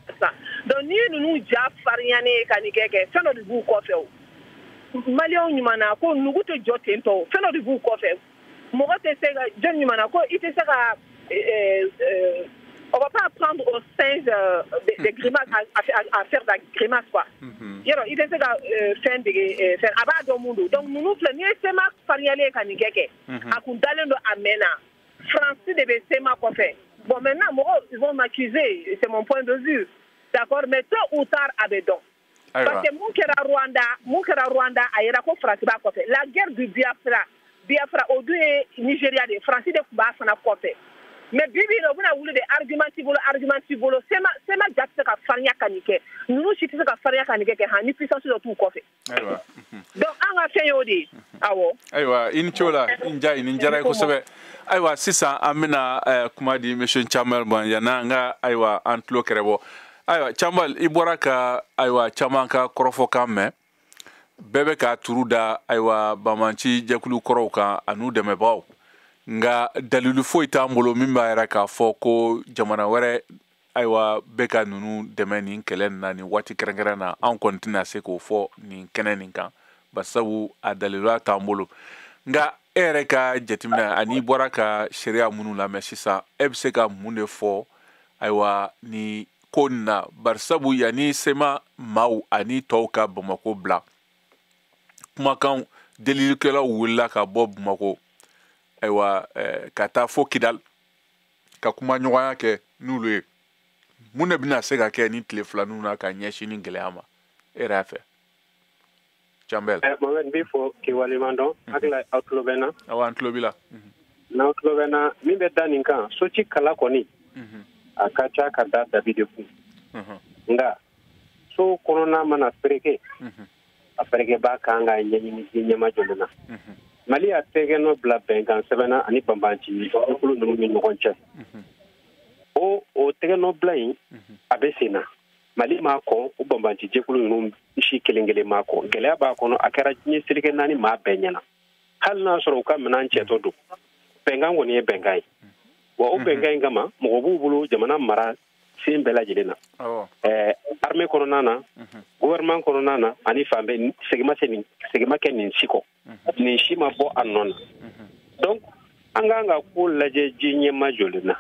sisan. Donc n'i ye ninnu ja farinyalen ka nin kɛ, fɛn dɔ de b'u kɔfɛ o. Maliyɛnw ɲuman na ko nugu tɛ jɔ ten tɔ, fɛn dɔ de b'u kɔfɛ. Mɔgɔ tɛ tɛ se ka jɔn ɲuman na ko i tɛ se ka on va pas apprendre aux singes des grimaces à faire de la grimace quoi. Yɔrɔ i tɛ se ka fɛn dege fɛn a b'a dɔn mun don. Donc ninnu filɛ n'i ye CMA farinyalen ka nin kɛ a kun dalen don a mɛn na. Faransi de bɛ CMA kɔfɛ. Bon maintenant mɔgɔw ils vont m'accuser, c'est mon point de vue. D'accord, mais tôt ou tard a bɛ dɔn. Parce que mun kɛra Rwanda a yɛrɛ ko Faransi b'a kɔfɛ. La guerre du Biafra o dun ye Nigeria de ye, Faransi de tun b'a fana kɔfɛ. Mais bi bi in na u bɛna wuli de argument t'i bolo CMA ja tɛ se ka farinya ka nin kɛ, ninnu si tɛ se ka farinya ka nin kɛ han ni puissance dɔ t'u kɔfɛ. Ayiwa. Donc an ka fɛn y'o de ye. Awɔ. Ayiwa i ni ce o la Njayi, nin diyara ye kosɛbɛ. Ayiwa sisan an bɛna kuma di monsieur Chambal ma yanni an ka ayiwa an tulo kɛrɛ bɔ. Ayiwa Chambal, i bɔra ka ayiwa caman ka kɔrɔfɔkan mɛn, bɛɛ bɛ ka turu da ayiwa banbanci jɛkulu kɔrɔw kan an'u dɛmɛbagaw. Nka dalilu foyi t'an bolo min b'a yɛrɛ k'a fɔ ko jamana wɛrɛ ayiwa bɛ ka ninnu dɛmɛ nin kɛlɛ nin na nin waati kɛrɛnkɛrɛn na. Anw kɔni tɛna se k'o fɔ nin kɛnɛ nin kan basabu a daliluya t'an bolo. Nka e yɛrɛ ka jateminɛ ani bɔra ka seereya minnu lamɛn sisan, e bɛ se ka mun de fɔ ayiwa nin ko nin na? Barisabu yanni CMA maaw ani tɔw ka Bamako bila, kumakan delilikɛlaw wulila ka bɔ Bamako ayiwa ka taa fo Kidal ka kuma ɲɔgɔnya kɛ n'olu ye. Mun de bɛna se ka kɛ ni tile fila ninnu na ka ɲɛsin ni gɛlɛya ma e yɛrɛ y'a fɛ? Chambel. Mohamed, n b'i fo k'i waleɲuman dɔn. Hakili aw tulo bɛ n na? Awɔ, an tulo b'i la. N'aw tulo bɛ n na, min bɛ da nin kan, soci kala kɔni a ka ca ka da dabi de kun. Nka so kɔnɔna mana fereke, a ferekebaa kan ka ɲɛɲini ɲɛma jɔlen na. Mali y'a tɛgɛ nɔ bila bɛnkan sɛbɛnna ani banbanci jɛkulu ninnu ni ɲɔgɔn cɛ. O tɛgɛ nɔ bila in a bɛ sen na. Mali m'a kɔn, o banbanci jɛkulu ninnu si kelen kelen m'a kɔn. Gɛlɛya b'a kɔnɔ, a kɛra diɲɛ seleke naani maa bɛɛ ɲɛna. Hali n'a sɔrɔ u ka minɛn cɛtɔ don, bɛnkan kɔni ye bɛnkan ye. Wa o bɛnkan in kama mɔgɔ b'u bolo jamana mara sen bɛɛ lajɛlen na. Armée kɔnɔna na, gouvernement kɔnɔna na, ani fan bɛɛ segin ma kɛ nin si kɔ. Nin si ma bɔ a nɔ na. Donc an kan ka ko lajɛ ji ɲɛma jɔlen na.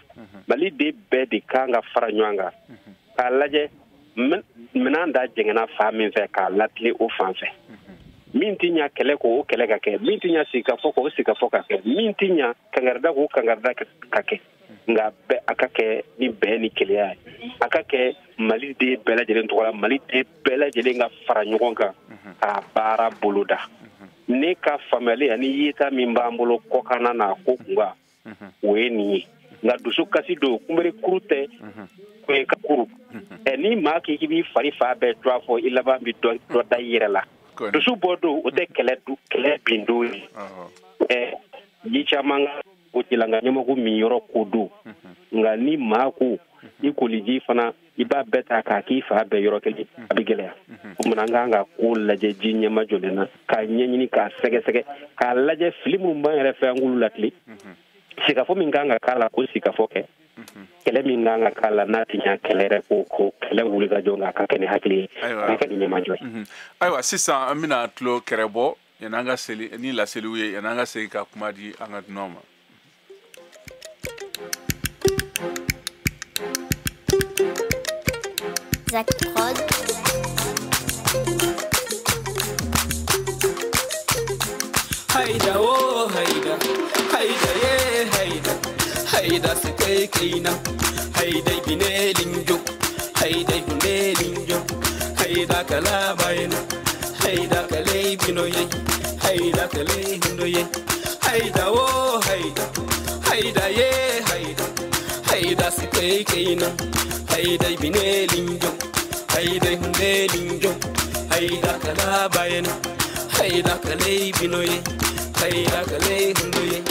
Mali den bɛɛ de kan ka fara ɲɔgɔn kan k'a lajɛ minɛn da jɛngɛnna fan min fɛ k'a latilen o fan fɛ. Min tɛ ɲa kɛlɛ k'o kɛlɛ ka kɛ, min tɛ ɲa sigikafɔ k'o sigikafɔ ka kɛ, min tɛ ɲa kangarida k'o kangarida ka kɛ. Nka bɛɛ a ka kɛ ni bɛn ni kelenya ye, a ka kɛ Mali den bɛɛ lajɛlen tɔgɔ la, Mali den bɛɛ lajɛlen ka fara ɲɔgɔn kan k'a baara boloda. Ne ka faamuyali ani yeta min b'an bolo kɔkanna n'a ko kunkan, o ye nin ye. Nka dusu kasi don, kunbere kuru tɛ ko ka kuru. Ni maa k'i b'i fari fa bɛɛ to a fɔ, i laban bɛ dɔ da i yɛrɛ la. Dusu bɔ don, o tɛ kɛlɛ bin don ye. Ji caman ka o tilanga ɲɛmɔgɔ min yɔrɔ ko don. Nka ni maa ko i koliji fana i b'a bɛɛ ta k'a k'i fa bɛɛ yɔrɔ kelen, a bɛ gɛlɛya. O kumana an kan ka ko lajɛ ji ɲɛma jɔlen na, k'a ɲɛɲini, k'a sɛgɛsɛgɛ, k'a lajɛ fili minnu b'an yɛrɛ fɛ an k'olu latilen. Sigikafɔ min kan ka k'a la, ko sigikafɔ kɛ. Kɛlɛ min kan ka k'a la, n'a tɛ ɲa kɛlɛ yɛrɛ ko kɛlɛ wuli ka jɔ, nka a ka kɛ ni hakili ye, a ka kɛ ni ɲɛmajɔ ye. Ayiwa sisan an bɛna tulo kɛrɛ bɔ yanni an ka seli ni laseliw ye, yanni an ka segin ka kuma di an ka dunanw ma. Zach Prod. Haida oh haida, haida ye haida, haida sike keina, haida bine linjo, haida hunde linjo, haida kala bayna, haida kale bino ye, haida kale hundo ye, haida oh haida, haida ye haida, haida sike keina, haida bine linjo, haida hunde linjo, haida kala bayna, haida kale bino ye, haida kale hundo ye.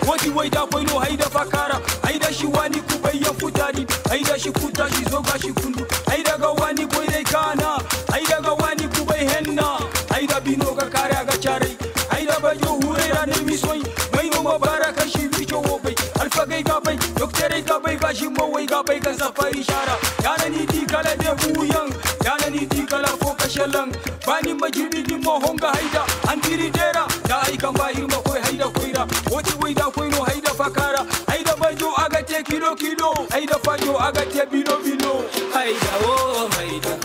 Wati waida koino haida fakara, haida shiwani kubaya futari, haida shikuta shizoga shikundu, haida gawani koidai kana, haida gawani kubai henna, haida binoga kare aga chare, haida bajo hurera nemisoi, maino mabaraka shivicho wobai, alfagai gabai, doktere gabai gashimo wai gabai ga safari shara, yana ni dikala de buyang, yana ni dikala foka shalang, bani majirbi ni mohonga haida, antiri dera, da aikan bahir makoi haida koira. Woti wida koino haida fakara. Haida bajo agate kilo kilo. Haida fajo agate bilo bilo. Haida oh haida.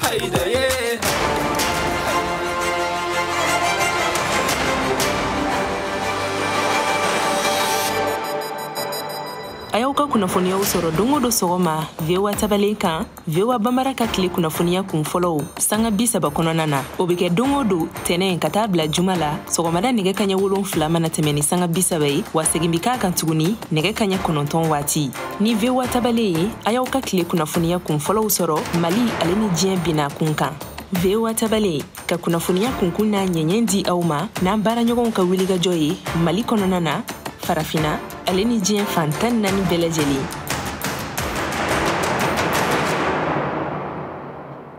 Haida yeah. A y'aw ka kunnafoniyaw sɔrɔ don o don sɔgɔma VOA tabalen kan, VOA Bambara ka tile kunnafoniya kun fɔlɔw sanga 30 kɔnɔna na. O bɛ kɛ don o don tɛnɛn ka taa bila juma la sɔgɔmada nɛgɛ kaɲɛ 7 mana tɛmɛ ni sanga 30 ye, wa segin bɛ k'a kan tuguni nɛgɛ kaɲɛ 9 waati. Ni VOA tabalen ye, a y'aw ka tile kunnafoniya kun fɔlɔw sɔrɔ Mali ale ni diɲɛ binna kun kan. VOA tabalen ka kunnafoniya kunkun n'a ɲɛɲɛ di aw ma n'an baaraɲɔgɔnw ka wulikajɔ ye Mali kɔnɔna na, Farafina ale ni diɲɛ fan 14 bɛɛ lajɛlen.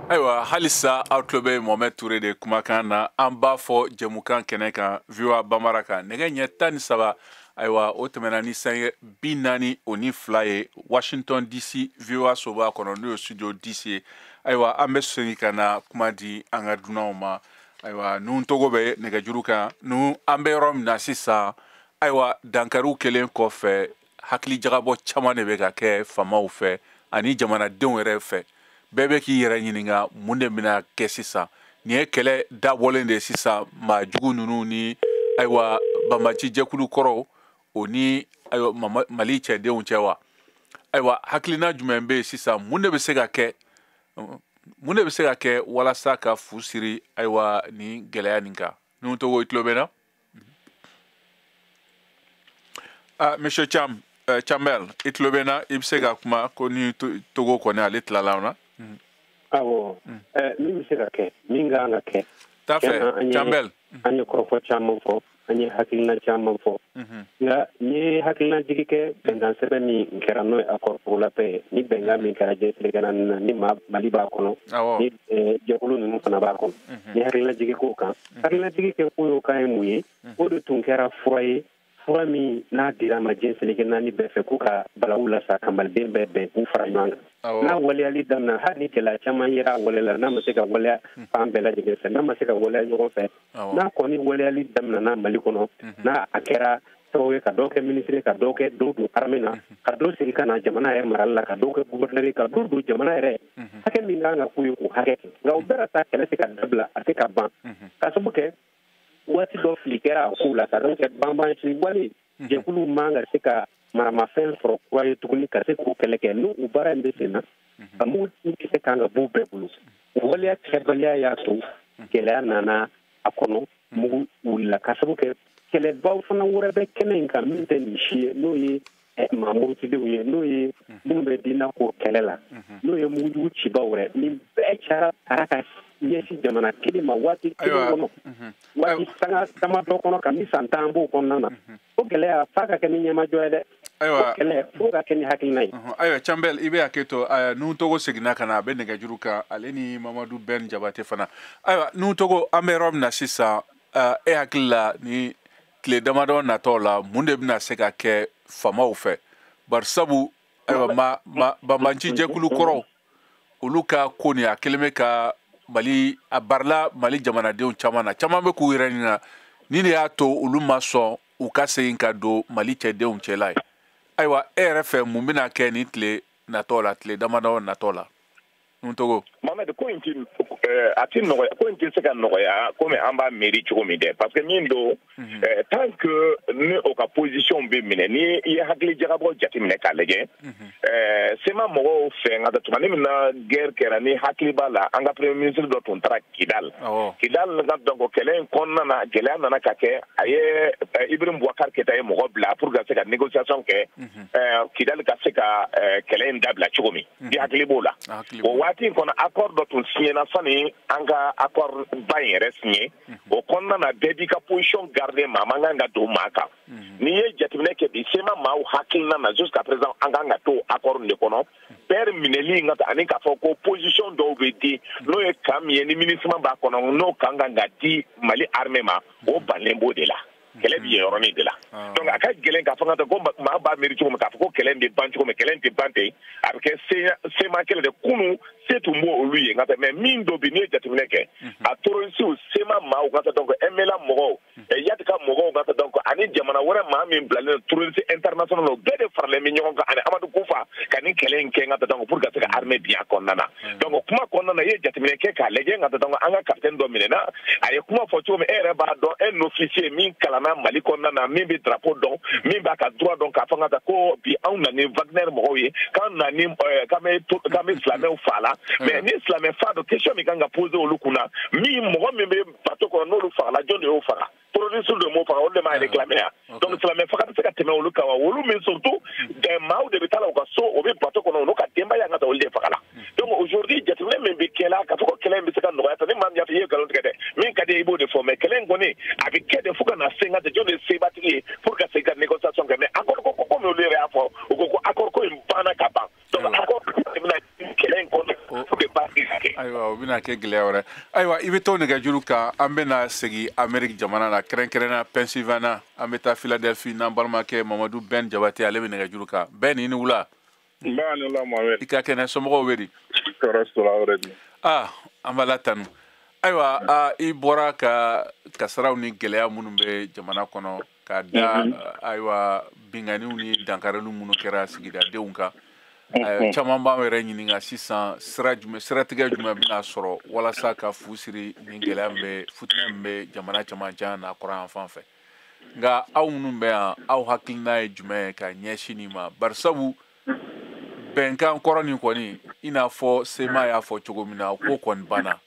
Ayiwa, halisa aw tulo bɛ Mohamed Touré de kumakan na. An b'a fɔ jɛmukan kɛnɛ kan VOA Bambara kan nɛgɛ ɲɛ 13. Ayiwa, o tɛmɛna ni sange 42 ye Washington DC VOA soba kɔnɔ, n'o ye studio DC ye. Ayiwa, an bɛ segin ka na kuma di an ka dunanw ma. Ayiwa, ninnu tɔgɔ bɛ nɛgɛjuru kan. Ninnu an bɛ yɔrɔ min na sisan, ayiwa, dankariw kɛlen kɔfɛ, hakili jagabɔ caman de bɛ ka kɛ faamaw fɛ ani jamanadenw yɛrɛ fɛ. Bɛɛ bɛ k'i yɛrɛ ɲininka mun de bɛna kɛ sisan. Nin ye kɛlɛ dabɔlen de ye sisan maa jugu ninnu ni ayiwa banbaanci jɛkulu kɔrɔw o ni ayiwa Mali cɛdenw cɛ wa. Ayiwa, hakilina jumɛn bɛ yen sisan, mun de bɛ se ka kɛ, mun de bɛ se ka kɛ walasa ka fu siri ayiwa nin gɛlɛya nin kan? Ninnu tɔgɔ, i tulo bɛ na? Ah, Monsieur Cham, Chambel, i tulo bɛ na, i bɛ se ka kuma ko ni Togo kɔni ale tilala an na. Awɔ, min bɛ se ka kɛ, min kan ka kɛ. T'a fɛ, Chambel. An ye kɔrɔfɔ caman fɔ, an ye hakilina caman fɔ. Nka n ye hakilina jigi kɛ bɛnkan sɛbɛn min kɛra n'o ye accord pour la paix ye, ni bɛnkan min kɛra diɲɛ seleke naani na, ni Mali b'a kɔnɔ, ni jɛkulu ninnu fana b'a kɔnɔ. N ye hakilina jigi k'o kan. Hakilina jigi kɛ ko y'o kan ye mun ye? O de tun kɛra fura ye. Fura min n'a dira ma diɲɛ seleke naani bɛɛ fɛ k'u ka balawu lasa ka maliden bɛɛ bɛn k'u fara ɲɔgɔn kan. N'a waleyali daminɛ, hali ni gɛlɛya caman yera a wale la, n'a ma se ka waleya fan bɛɛ lajɛlen fɛ, n'a ma se ka waleya ɲɔgɔn fɛ, n'a kɔni waleyali daminɛna Mali kɔnɔ, n'a a kɛra sababu ye ka dɔw kɛ minisiri, ka dɔw kɛ dɔw don armée na, ka dɔw segin ka na jamana yɛrɛ marali la, ka dɔw kɛ gouverneur, ka dɔw don jamana yɛrɛ hakɛ min kan ka k'u ye k'o hakɛ kɛ. Nka o bɛɛ la sa, kɛlɛ tɛ ka dabila, a tɛ ka ban. K'a sababu kɛ waati dɔ fili kɛra a kow la, ka dɔn kɛ banbanci wale jɛkulu man ka se ka maramafɛn sɔrɔ kura ye tuguni ka se k'o kɛlɛ kɛ. N'o baara in bɛ sen na, a mugu kisɛ kan ka b'u bɛɛ bolo. O waleya kɛbaliya y'a to gɛlɛya nana a kɔnɔ, mugu wulila, ka sababu kɛ kɛlɛbaw fana wɛrɛ bɛ kɛnɛ in kan min tɛ nin si ye, n'o ye maa murutilenw ye, n'o ye minnu bɛ diinɛ ko kɛlɛ la, n'o ye mugujugu cibaw wɛrɛ. Nin bɛɛ cayara taara ka ɲɛsin jamana kelen ma waati kelen kɔnɔ, waati sanga damadɔ kɔnɔ, ka ni san 10 b'o kɔnɔna na. O gɛlɛya f'a ka kɛ ni ɲɛmajɔ ye dɛ. Ayiwa, o kɛlɛ fo ka kɛ ni hakilina ye. Ayiwa, Chambel, i bɛ hakɛ to, Nuhu Togo seginna ka na, a bɛ nɛgɛjuru kan, ale ni Mamadu Ben Jabate fana. Ayiwa, Nuhu Togo, an bɛ yɔrɔ min na sisan, e hakili la ni tile damadɔ natɔ la, mun de bɛna se ka kɛ faamaw fɛ? Bari sabu ayiwa banbaanci jɛkulu kɔrɔw olu ka ko nin a kɛlen bɛ ka Mali a barila Mali jamanadenw caman na, caman bɛ k'u yɛrɛ ɲininka ni de y'a to olu ma sɔn u ka segin ka don Mali cɛdenw cɛla ye. Ayiwa, e yɛrɛ fɛ mun bɛna kɛ nin tile natɔ la, tile damadɔ natɔ la? Nuhu Togo. Mohamed, ko in ti a ti nɔgɔya, ko in tɛ se ka nɔgɔya komi an b'a miiri cogo min dɛ, parce que min don, tant que ni o ka position bɛ minɛ, ni i ye hakili jagabɔ jateminɛ k'a lajɛ, CMA mɔgɔw fɛ, nka tuma min na guerre kɛra, ni hakili b'a la, an ka premier ministre dɔ tun taara Kidal. Kidal ka donc kɛlɛ in kɔnɔna na, gɛlɛya nana ka kɛ, a ye Ibrahim Boubacar Keïta ye mɔgɔ bila pour ka se ka négociation kɛ, Kidal ka se ka kɛlɛ in dabila cogo min, i hakili b'o la. O waati in kɔnɔ, accord dɔ tun signé sani an ka accord ba in yɛrɛ signé. O kɔnɔna na, bɛɛ b'i ka position garder, maa man kan ka don maa kan. N'i ye jateminɛ kɛ bi, CMA maaw hakilina na jusqu'à présent, an kan ka to accord de kɔnɔ. Pɛr minɛli in ka ani k'a fɔ ko position dɔw bɛ di, n'o ye kan min ye ni MINUSMA b'a kɔnɔ, n'o kan kan ka di Mali armée ma, o bannen b'o de la. Kɛlɛ bi yen yɔrɔnin de la. Donc a ka gɛlɛn k'a fɔ ka ko maa b'a miiri cogo min, k'a fɔ ko kɛlɛ in bɛ ban cogo min, kɛlɛ in tɛ ban ten. A bɛ kɛ CMA kɛlɛ de. Kunun se tun b'o olu ye, nka mais min don bi, n'i ye jateminɛ kɛ, a terroriste CMA maaw ka donc MNLA mɔgɔw, Iyad ka mɔgɔw ka donc ani ani jamana wɛrɛ maa min bilalen don terroriste international o bɛɛ de faralen bɛ ɲɔgɔn kan ani Amadu Kufa ka nin kɛlɛ in kɛ n ka taa donc pour ka se ka armée bin a kɔnɔna na. Donc kuma kɔnɔna na i ye jateminɛ kɛ k'a lajɛ n ka taa donc an ka capitaine dɔ minɛna a ye kuma fɔ cogo min e yɛrɛ b'a dɔn un officier min kalanna Mali kɔnɔna na min bɛ drapeau dɔn min b'a ka droit dɔn k'a fɔ n ka taa ko bi anw na ni Wagner mɔgɔw ye k'an na ni k'an bɛ silamɛw fa la mais ni silamɛ fa dɔ question min kan ka poser olu kunna min mɔgɔ min bɛ bateau kɔnɔ n'olu fagala jɔn de y'o faga terroriste de m'o faga olu de m'a réclamé yan donc silamɛ faga bɛ se ka tɛmɛ olu kan wa olu min surtout maaw de bɛ taa la u ka so o bɛ bateau kɔnɔ olu ka denbaya ka taa olu de faga la donc aujourd'hui jateminɛ min bɛ kɛ la ka fɔ ko kɛlɛ in bɛ se ka nɔgɔya ni maa min y'a fɔ i ye nkalon tigɛ dɛ min ka di i b'o de fɔ mais kɛlɛ in kɔni a bɛ kɛ de fo ka na se n ka jɔn de ye sebatigi ye pour ka se ka négociation kɛ mais accord ko komi olu yɛrɛ y'a fɔ u ko ko accord ko in banna ka ban donc accord bɛna kɛlɛ in kɔnɔ pour que baasi ka kɛ. Ayiwa o bɛna kɛ gɛlɛya wɛrɛ. Ayiwa i bɛ to nɛgɛjuru kan an bɛna segin Amérique jamana na kɛrɛnkɛrɛnnenya Pennsylvanie an bɛ taa Philadelphie n'an balimakɛ Mamadu Ben Jabate ale bɛ nɛgɛjuru kan. Ben i ni wula. Nba ni wula Mohamed. I ka kɛnɛ somɔgɔw bɛ di? Tɔɔrɔ si t'o la aw yɛrɛ dun? Ah an b'a la tanu. Ayiwa i bɔra ka kasaraw ni gɛlɛya minnu bɛ jamana kɔnɔ ka da ayiwa binkanniw ni dankariliw minnu kɛra sigidadenw kan. Caman b'an yɛrɛ ɲininka sisan siratigɛ jumɛn bɛna sɔrɔ walasa ka fu siri ni gɛlɛya min bɛ futinɛ min bɛ jamana camancɛ n'a kɔrɔ yan fan fɛ nka aw minnu bɛ yan aw hakilina ye jumɛn ye ka ɲɛsin nin ma barisabu bɛnkan kɔrɔ nin kɔni i n'a fɔ SEMA y'a fɔ cogo min na ko kɔni banna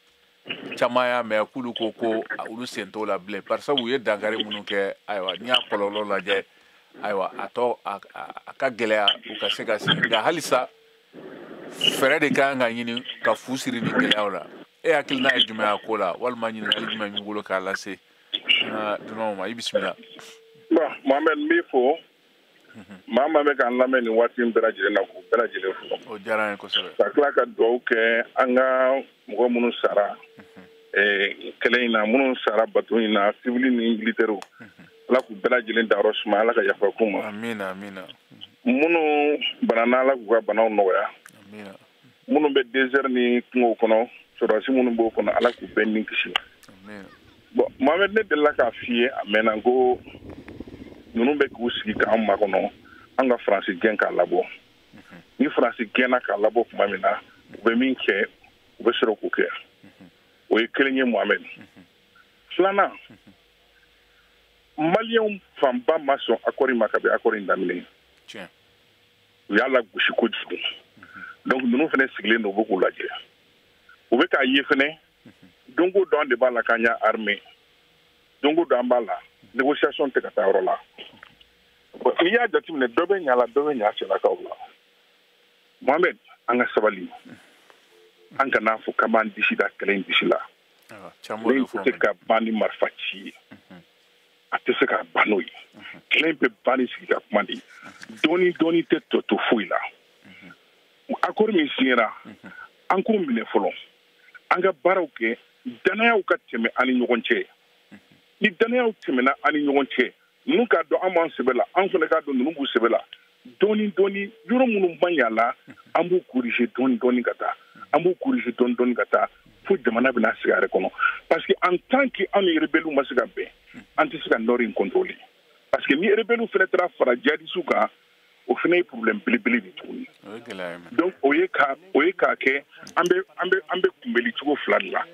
caman y'a mɛn k'olu ko ko olu sen t'o la bilen barisabu u ye dankari minnu kɛ ayiwa n'i y'a kɔlɔlɔ lajɛ ayiwa a tɔ a ka gɛlɛya u ka se ka sigi nka halisa fɛɛrɛ de ka kan ka ɲini ka fu siri nin gɛlɛyaw la e hakilina ye jumɛn a ko la walima ɲininkali jumɛn b'i bolo k'a lase an ka dunanw ma i bisimila. Bon Mohamed n b'i fo maa maa bɛ k'an lamɛn nin waati in bɛɛ lajɛlen na k'u bɛɛ lajɛlen fo. O diyara an ye kosɛbɛ. Ka tila ka dugawu kɛ an ka mɔgɔ minnu sara kɛlɛ in na minnu sara bato in na civil ni militaire. Ala k'u bɛɛ lajɛlen dayɔrɔ suma Ala ka yafa k'u ma. Amiina amiina. Minnu banana Ala k'u ka banaw nɔgɔya. Amiina. Minnu bɛ désert ni kungo kɔnɔ sɔrɔdasi minnu b'o kɔnɔ Ala k'u bɛɛ ni kisi. Amiina. Bon Mohamed ne delila k'a f'i ye a mɛnna ko ninnu bɛ k'u sigi k'an makɔnɔ an ka Faransi gɛn k'a labɔ. Ni Faransi gɛnna k'a labɔ tuma min na u bɛ min kɛ u bɛ sɔrɔ k'o kɛ. O ye kelen ye Mohamed. Filanan. Maliyɛnw fanba ma sɔn accord ma kabi accord in daminɛ. U y'a lagosi kojugu. Donc ninnu fana sigilen don u bɛ k'u lajɛ. U bɛ k'a ye fɛnɛ don o don an de b'a la k'an y'a armée. Don o don an b'a la négociation tɛ ka taa yɔrɔ la. Bon n'i y'a jateminɛ dɔ bɛ ɲa la dɔ bɛ ɲa cɛlakaw la. Mohamed an ka sabali. An kana fɔ k'an b'an disi da kɛlɛ in disi la. Kɛlɛ in tɛ se ka ban ni marifa ci ye. A tɛ se ka ban n'o ye. Kɛlɛ in bɛ ban ni sigi ka kuma de ye. Dɔɔni dɔɔni tɛ tɔ to foyi la. Accord min signera an k'o minɛ fɔlɔ. An ka baaraw kɛ danayaw ka tɛmɛ an ni ɲɔgɔn cɛ. Ni danayaw tɛmɛna an ni ɲɔgɔn cɛ ninnu k'a dɔn an b'an sɛbɛ la an fana k'a dɔn ninnu b'u sɛbɛ la. Dɔɔni dɔɔni yɔrɔ minnu man ɲa la an b'u corriger dɔɔni dɔɔni ka taa. An b'u corriger dɔɔni dɔɔni ka taa fo jamana bɛna sigi a yɛrɛ kɔnɔ. Parce que en tant que anw ni rebelles ma se ka bɛn an tɛ se ka nord in contrôler. Parce que ni rebelles fana taara fara djihadistes kan o fana ye problème belebele de tuguni. Donc o ye k'a kɛ an bɛ kunbɛli cogo fila de la.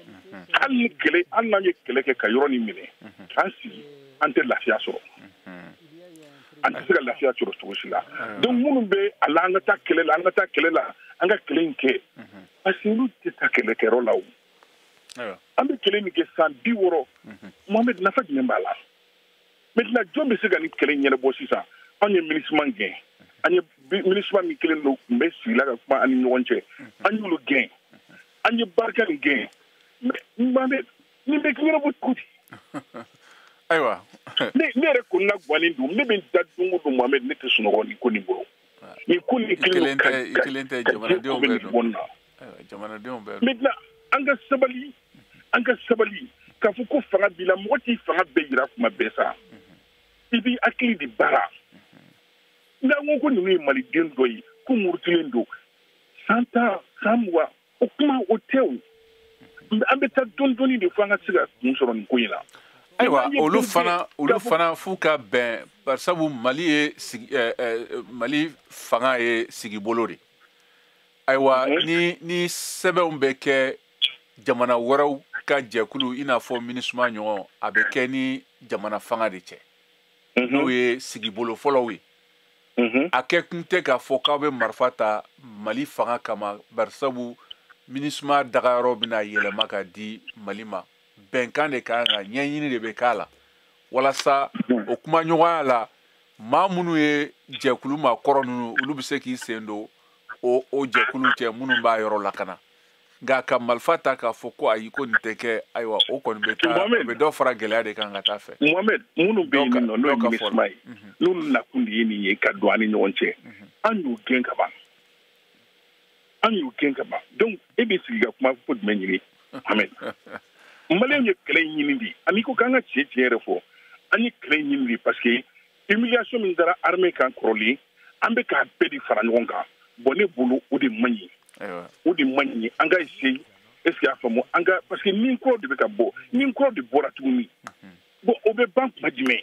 Hali ni kɛlɛ hali n'an ye kɛlɛ kɛ ka yɔrɔ nin minɛ k'an sigi an tɛ lafiya sɔrɔ. An tɛ se ka lafiya sɔrɔ cogo si la. Donc minnu bɛ a la an ka taa kɛlɛ la an ka taa kɛlɛ la an ka kɛlɛ in kɛ parce que olu tɛ taa kɛlɛkɛyɔrɔ la o. An bɛ kɛlɛ min kɛ san 60 Mohamed nafa jumɛn b'a la? Maintenant jɔn bɛ se ka nin kɛlɛ in ɲɛnabɔ sisan? Anw ye MINUSMA gɛn. An ye MINUSMA min kelen don tun bɛ sigi la ka kuma an ni ɲɔgɔn cɛ. An y'olu gɛn. An ye barika nin gɛn. Mais Mohamed nin bɛ ɲɛnabɔ cogo di? Ayiwa. Ne yɛrɛ kɔni na guwanen don ne bɛ n da don o don Mohamed ne tɛ sunɔgɔ nin ko nin bolo. Nin ko nin kelen tɛ jamanadenw bɛɛ don. Jamanadenw bɛɛ don. Maintenant an ka sabali an ka sabali k'a fɔ ko fanga b'i la mɔgɔ t'i fanga bɛɛ yira kuma bɛɛ sa. I b'i hakili de baara. N'an ko ko ninnu ye maliden dɔ ye ko murutilen don san 10 san 20 o kuma o tɛ o. An bɛ taa dɔɔni dɔɔni de fo an ka se ka kun sɔrɔ nin ko in na. Ayiwa, olu fana f'u ka bɛn, barisabu Mali ye Mali fanga ye sigibolo de. Ayiwa, ni sɛbɛnw bɛ kɛ jamana wɛrɛw ka jɛkulu, i n'a fɔ MINUSMA ɲɔgɔn, a bɛ kɛ ni jamana fanga de cɛ. N'o ye sigibolo fɔlɔw ye. A kɛ kun tɛ k'a fɔ k'aw bɛ marifa ta Mali fanga kama, barisabu MINUSMA dagayɔrɔ bɛna yɛlɛma ka di Mali ma. Bɛnkan de kan ka ɲɛɲini de bɛ k'a la, walasa o kumaɲɔgɔnya la, maa minnu ye jɛkulu maakɔrɔ ninnu, olu bɛ se k'i sen don o jɛkulu cɛ minnu b'a yɔrɔ lakana. Nka ka marifa ta k'a fɔ ko ayi, ko nin tɛ kɛ, ayiwa, o kɔni bɛ taa, o bɛ dɔ fara gɛlɛya de kan ka taa fɛ. Mohamed, minnu bɛ yen nɔ, n'o ye MINUSMA ye, n'olu nakun de ye nin ye ka don an ni ɲɔgɔn cɛ, an y'u gɛn ka ban. An y'u gɛn ka ban. Donc e bɛ sigi ka kuma ko jumɛn ɲini, Mohamed? Maliyɛnw ye kɛlɛ in ɲini de, ani ko k'an ka tiɲɛ yɛrɛ fɔ, an ye kɛlɛ in ɲini de parce que humiliation min dara armée kan kɔrɔlen, an bɛ k'a bɛɛ de fara ɲɔgɔn kan. Bon, ne bolo o de man ɲi. O de man ɲi. An ka essayer, est ce que y'a faamu, an ka, parce que nin kɔrɔ de bɛ ka bɔ, nin kɔrɔ de bɔra tuguni. Bon, o bɛ ban kuma jumɛn?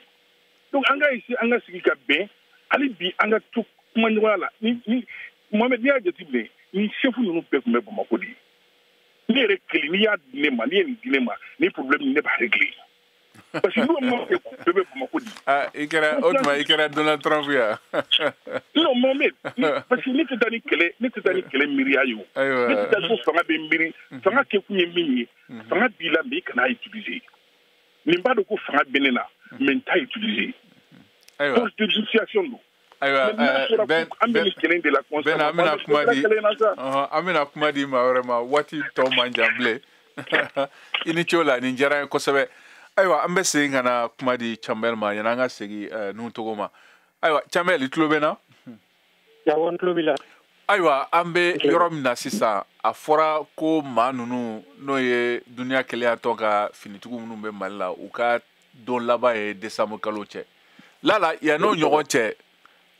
Donc an ka essayer, an ka sigi ka bɛn hali bi, an ka to kumaɲɔgɔnya la. Ni Mohamed, n'i y'a jateminɛ, ni chef ninnu bɛɛ tun bɛ Bamakɔ de. Ne yɛrɛ kelen, n'i y'a di ne ma, n'i ye nin di ne ma, ni problème ne b'a régler. Parce que n'o ma kɛ, bɛɛ bɛ Bamakɔ de. Ah, i kɛra o tuma, i kɛra Donald Trump ya. Non, Mohamed, parce que ne tɛ taa ni kɛlɛ, ne tɛ taa ni kɛlɛ miiriya ye o. Ne tɛ taa ko fanga bɛ miiri, fanga kɛkun ye min ye, fanga b'i la, mais i kana utiliser. Nin b'a dɔn ko fanga bɛ ne na, mais n t'a utiliser. Force de dissuasion don. Ayiwa, Ben, an bɛ nin kɛlɛ de la. Ben, an bɛna kuma di, an bɛna kuma di maa wɛrɛ ma, waati tɔ man jan bilen. I ni ce o la, nin diyara n ye kosɛbɛ. Ayiwa, an bɛ segin ka na kuma di Canbɛli ma, yanni an ka segin Nuhu Togo ma. Ayiwa, Canbɛli, i tulo bɛ n na? Awɔ, n tulo b'i la. Ayiwa, an bɛ yɔrɔ min na sisan, a fɔra ko maa ninnu, n'o ye duniya kelenya tɔn ka finitigiw minnu bɛ Mali la, u ka don laban ye décembre kalo cɛ. Lala, yann'o ɲɔgɔn cɛ,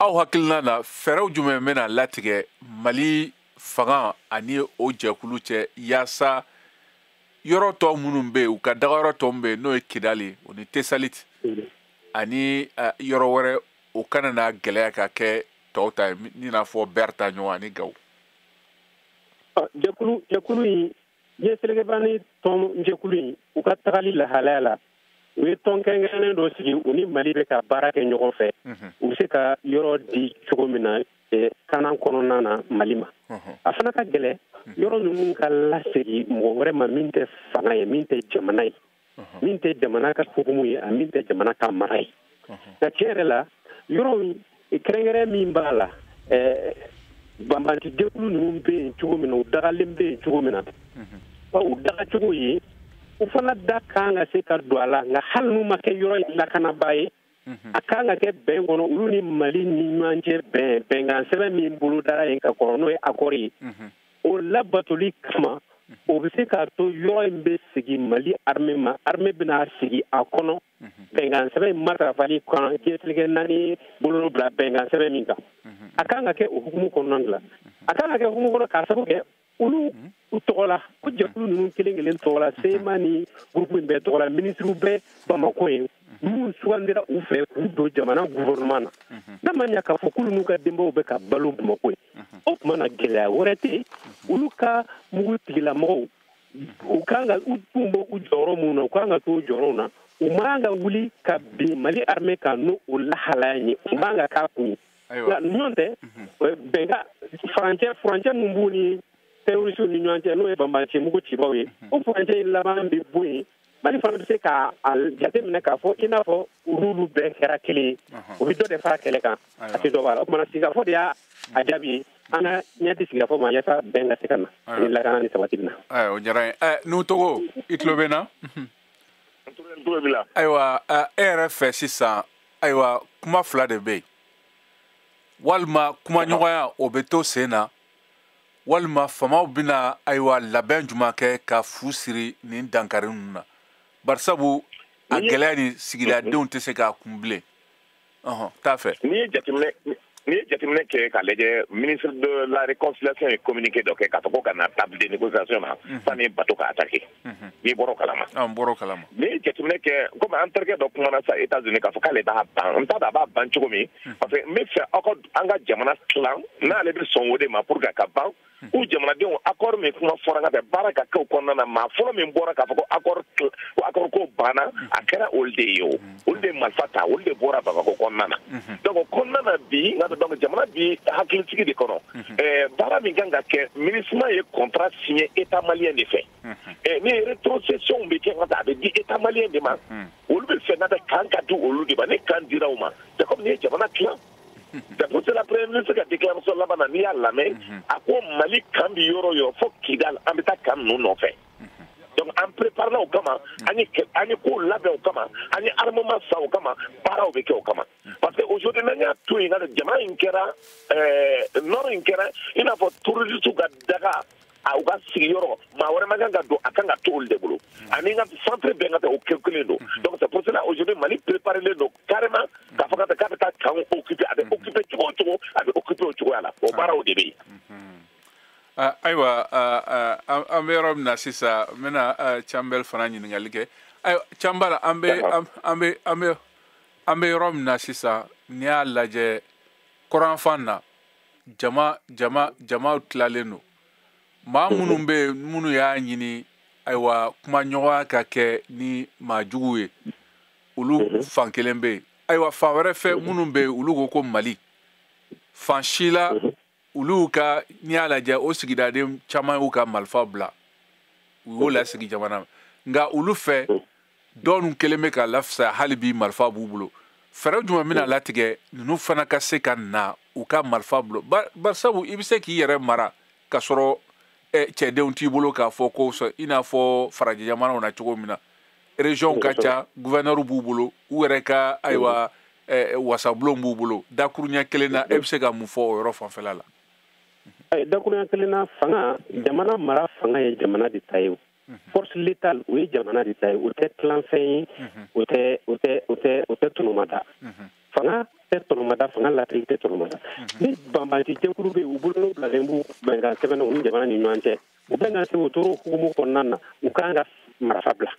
aw hakilina na, fɛɛrɛw jumɛn bɛna latigɛ Mali fanga ani o jɛkulu cɛ, yaasa yɔrɔ tɔ minnu bɛ yen, u ka dagayɔrɔ tɔ min bɛ yen, n'o ye Kidali o ni Tesalit ani yɔrɔ wɛrɛ, o kana na gɛlɛya ka kɛ tɔw ta ye, i n'a fɔ Bɛri ta ɲɔgɔn ani Gawo? Jɛkulu in, diɲɛ selekebani tɔn jɛkulu in, u ka tagali lahalaya la, u ye tɔn kɛrɛnkɛrɛnnen dɔ sigi, u ni Mali bɛ ka baara kɛ ɲɔgɔn fɛ, u bɛ se ka yɔrɔ di cogo min na kanan kɔnɔna na Mali ma. A fana ka gɛlɛn yɔrɔ ninnu ka lasegin mɔgɔ wɛrɛ ma min tɛ fanga ye, min tɛ jamana ye, min tɛ jamana ka hukumu ye, a min tɛ jamana ka mara ye. Nka tiɲɛ yɛrɛ la, yɔrɔ kɛrɛnkɛrɛn min b'a la, banbanci jɛkulu ninnu bɛ yen cogo min na, u dagalen bɛ yen cogo min na, u dagacogo ye, u fana da kan ka se ka don a la. Nka hali n'u ma kɛ yɔrɔ in lakanabaa ye, a kan ka kɛ bɛn kɔnɔ olu ni Mali ni ɲɔgɔn cɛ, bɛnkan sɛbɛn min bolo dara yen ka kɔrɔ, n'o ye accord ye, o labatoli kama, o bɛ se k'a to yɔrɔ in bɛ segin Mali armée ma, armée bɛna sigi a kɔnɔ bɛnkan sɛbɛn in matarafali kan, diɲɛ seleke naani bolo bila bɛnkan sɛbɛn min kan. A kan ka kɛ o hukumu kɔnɔna la, a kan ka kɛ hukumu kɔnɔ k'a sababu kɛ olu tɔgɔ la, ko jɛkulu ninnu kelen kelen tɔgɔ la, CMA ni groupe in bɛɛ tɔgɔ la, minisiriw bɛɛ Bamakɔ yen minnu sugandira u fɛ k'u don jamana gouvernement na. N'a ma ɲɛ k'a fɔ k'olu n'u ka denbaw bɛ ka balo Bamakɔ yen, o tuma na gɛlɛya wɛrɛ tɛ yen. Olu ka mugu tigilamɔgɔw, u kan ka u tun bɔ u jɔyɔrɔ minnu na, u kan ka to o jɔyɔrɔw na. U man ka wuli ka bin Mali armée kan n'o o lahalaya ye, u man ka k'a kun ye. Nka ɲɔgɔn tɛ bɛnkan furancɛ min b'u ni terroriste ni ɲɔgɔn cɛ, n'o ye banbanci mugu cibaw ye, o furancɛ in laban bɛ bɔ yen. Mali fana bɛ se k'a jateminɛ k'a fɔ i n'a fɔ olu bɛɛ kɛra kelen ye, o bɛ dɔ de fara kɛlɛ kan, a tɛ dɔ b'a la. O tuma sigikafɔ de y'a jaabi ye, an ka ɲɛ di sigikafɔ ma yaasa bɛn ka se ka na ani lakana ni sabati bɛ na. Ayiwa, o diyara n ye. Nuhu Togo, i tulo bɛ n na? N tulo b'i la. Ayiwa, e yɛrɛ fɛ sisan, ayiwa, kuma fila de bɛ yen, walima kumaɲɔgɔnya o bɛ to sen na, walima faamaw bɛna, ayiwa, labɛn jumɛn kɛ ka fu siri nin dankari ninnu na, barisabu a gɛlɛya ni sigidadenw tɛ se k'a kun bilen. Ɔhɔn, t'a fɛ. N'i ye jateminɛ N'i ye jateminɛ kɛ k'a lajɛ, ministre de la Réconciliation ye communiqué dɔ kɛ k'a fɔ ko ka na table de négociation na sani bateau ka attaquer. N'i bɔra o kalama. An bɔra o kalama. N'i ye jateminɛ kɛ, komi an terikɛ dɔ kumana sa États-Unis k'a fɔ k'ale b'a ban, n t'a dɔn a b'a ban cogo min, parce que n bɛ fɛ aw ka an ka jamana tilan, n'ale bɛ sɔn o de ma pour que a ka ban. U jamanadenw, accord min kuma fɔra ka bɛn baara ka kɛ o kɔnɔna na, maa fɔlɔ min bɔra k'a fɔ ko accord ko banna, a kɛra olu de ye o. Olu de ye marifa ta, olu de bɔra Bamakɔ kɔnɔna na. Donc o kɔnɔna na bi, nka donc jamana bi hakilisigi de kɔnɔ. Baara min kan ka kɛ, MINUSMA ye contrat signé État malien de fɛ. Ni rétrocession bɛ kɛ ka taa, a bɛ di État malien de ma. Olu bɛ fɛ ka taa kan ka di olu de ma. Ni kan dira u ma, c'est comme ni ye jamana tilan. C'est pour cela, Premier ministre ka déclaration laban na, n'i y'a lamɛn, a ko Mali kan bi yɔrɔ o yɔrɔ fo Kidal, an bɛ taa kan ninnu nɔfɛ. Donc an prépare la o kama, an ye kow labɛn o kama, an ye armement san o kama, baaraw bɛ kɛ o kama. Parce que aujourd'hui, n'an y'a to yen, jamana in kɛra nord in kɛra i n'a fɔ terroriste ka daga, a u ka sigiyɔrɔ, maa wɛrɛ man kan ka don, a kan ka to olu de bolo. Ani n ka centre bɛɛ ka taa o kɛ kelen don. Donc c'est pour cela aujourd'hui Mali préparé len don carrément k'a fɔ k'a bɛ taa camp occuper, a bɛ occuper cogo o cogo, a bɛ occuper o cogoya la. O baaraw de bɛ yen. Ayiwa, an bɛ yɔrɔ min na sisan, n bɛna Canbɛl fana ɲininkali kɛ. Ayiwa Canbɛl, an bɛ yɔrɔ min na sisan, n'i y'a lajɛ kɔrɔnfan na, jamaw tilalen don. Maa minnu bɛ yen, minnu y'a ɲini ayiwa kumaɲɔgɔnya ka kɛ ni maa juguw ye, olu fan kelen bɛ yen. Ayiwa fan wɛrɛ fɛ, minnu bɛ yen, olu ko Mali fan si la, olu ka, n'i y'a lajɛ, o sigidaden caman y'u ka marifa bila, u y'o lasigi jamana ma. Nka olu fɛ, dɔw ninnu kelen bɛ ka lafisa, hali bi marifa b'u bolo. Fɛɛrɛ jumɛn bɛna latigɛ ninnu fana ka se ka na u ka marifa bolo? Barisabu i bɛ se k'i yɛrɛ mara ka sɔrɔ cɛdenw t'i bolo k'a fɔ ko i n'a fɔ farajɛ jamanaw na cogo min na, région ka ca, gouverneur b'u bolo, u yɛrɛ ka ayiwa wasabulon b'u bolo. Dakuruɲɛ kelen na, e bɛ se ka mun fɔ o yɔrɔ fanfɛla la? Dakuruɲɛ kelen na, fanga, jamana mara fanga ye jamana de ta ye. O force létale, o ye jamana de ta ye, o tɛ tilanfɛn ye, o tɛ tɔnɔmada. Fanga tɛ tɔnɔmada, fanga latigi tɛ tɔnɔmada. Ni banbanci jɛkulu bɛ yen, u bolo bilalen b'u bɛnkan sɛbɛn na u ni jamana ni ɲɔgɔn cɛ. U bɛnkan sɛbɛn, u tor'o hukumu kɔnɔna na, u kan ka marifa bila.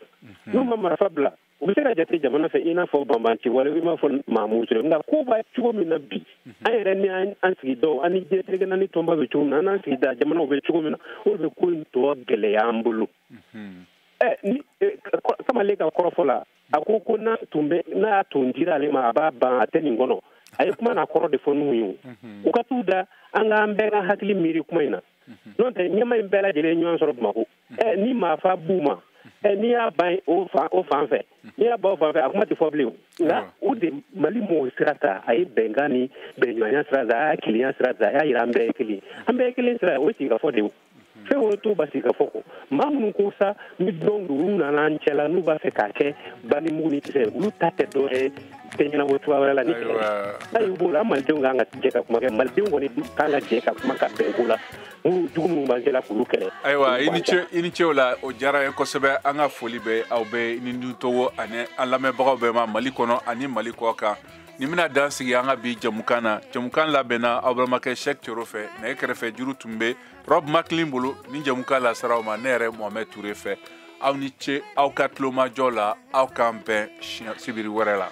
N'u ma marifa bila, u bɛ se ka jate jamana fɛ i n'a fɔ banbanci wale, i n'a fɔ maamu ture. Nka ko b'a cogo min na bi, an yɛrɛ ni an sigidaw, an ni diɲɛ seleke naani tɔnba bɛ cogo min na, an n'an sigida jamanaw bɛ cogo min na, o de bɛ ko in tɔ gɛlɛya an bolo. Ni kamalen ka kɔrɔfɔ la, a ko ko n'a n'a tun dira ale ma, a b'a ban, a tɛ nin kɔnɔ. A ye kuma n'a kɔrɔ de fɔ n'u ye. U ka t'u da, an k'an bɛɛ ka hakili miiri kuma in na. N'o tɛ, ɲɛma in bɛɛ lajɛlen ɲɔgɔn sɔrɔ Bamakɔ. Ni maafa b'u ma, n'i y'a ban o fan fɛ, n'i y'a ban o fan fɛ, a kuma tɛ fɔ bilen. Nka o de Mali m'o sira ta, a ye bɛnkan ni bɛnɲɔgɔnya sira ta, a y'a kelenya sira ta, a y'a yira an bɛɛ ye kelen. An bɛɛ ye kelen sira, o ye sigikafɔ de ye. Fɛn o t'o ba sigikafɔ kɔ. Maa minnu ko sa ni dɔn olu nana an cɛla, n'u b'a fɛ k'a kɛ banimugu ni kisɛ, olu ta tɛ dɔwɛrɛ ye, tɛ ɲɛnabɔ cogoya wɛrɛ la ni kɛlɛ. N'a y'u b'o la, an malidenw kan ka jɛ ka kuma kɛ, malidenw kɔni kan ka jɛ ka kuma ka bɛn ko la, minnu jugu minnu b'an cɛla k'olu kɛlɛ. Ayiwa, i ni ce o la, o diyara n ye kosɛbɛ. An ka foli bɛ aw bɛɛ ni Togo ani an lamɛnbagaw bɛɛ ma Mali kɔnɔ ani Mali kɔ kan. Nin bɛna dan sigi an ka bi jɛmukan na. Jɛmukan labɛnna aw balimakɛ Cheick Thioro fɛ, nɛgɛ kɛrɛfɛ juru tun bɛ Rob Macklin bolo. Ni jɛmukan lasera aw ma ne yɛrɛ Mohamed Touré fɛ. Aw ni ce aw ka tulomajɔ la, aw k'an bɛn sibiri wɛrɛ la.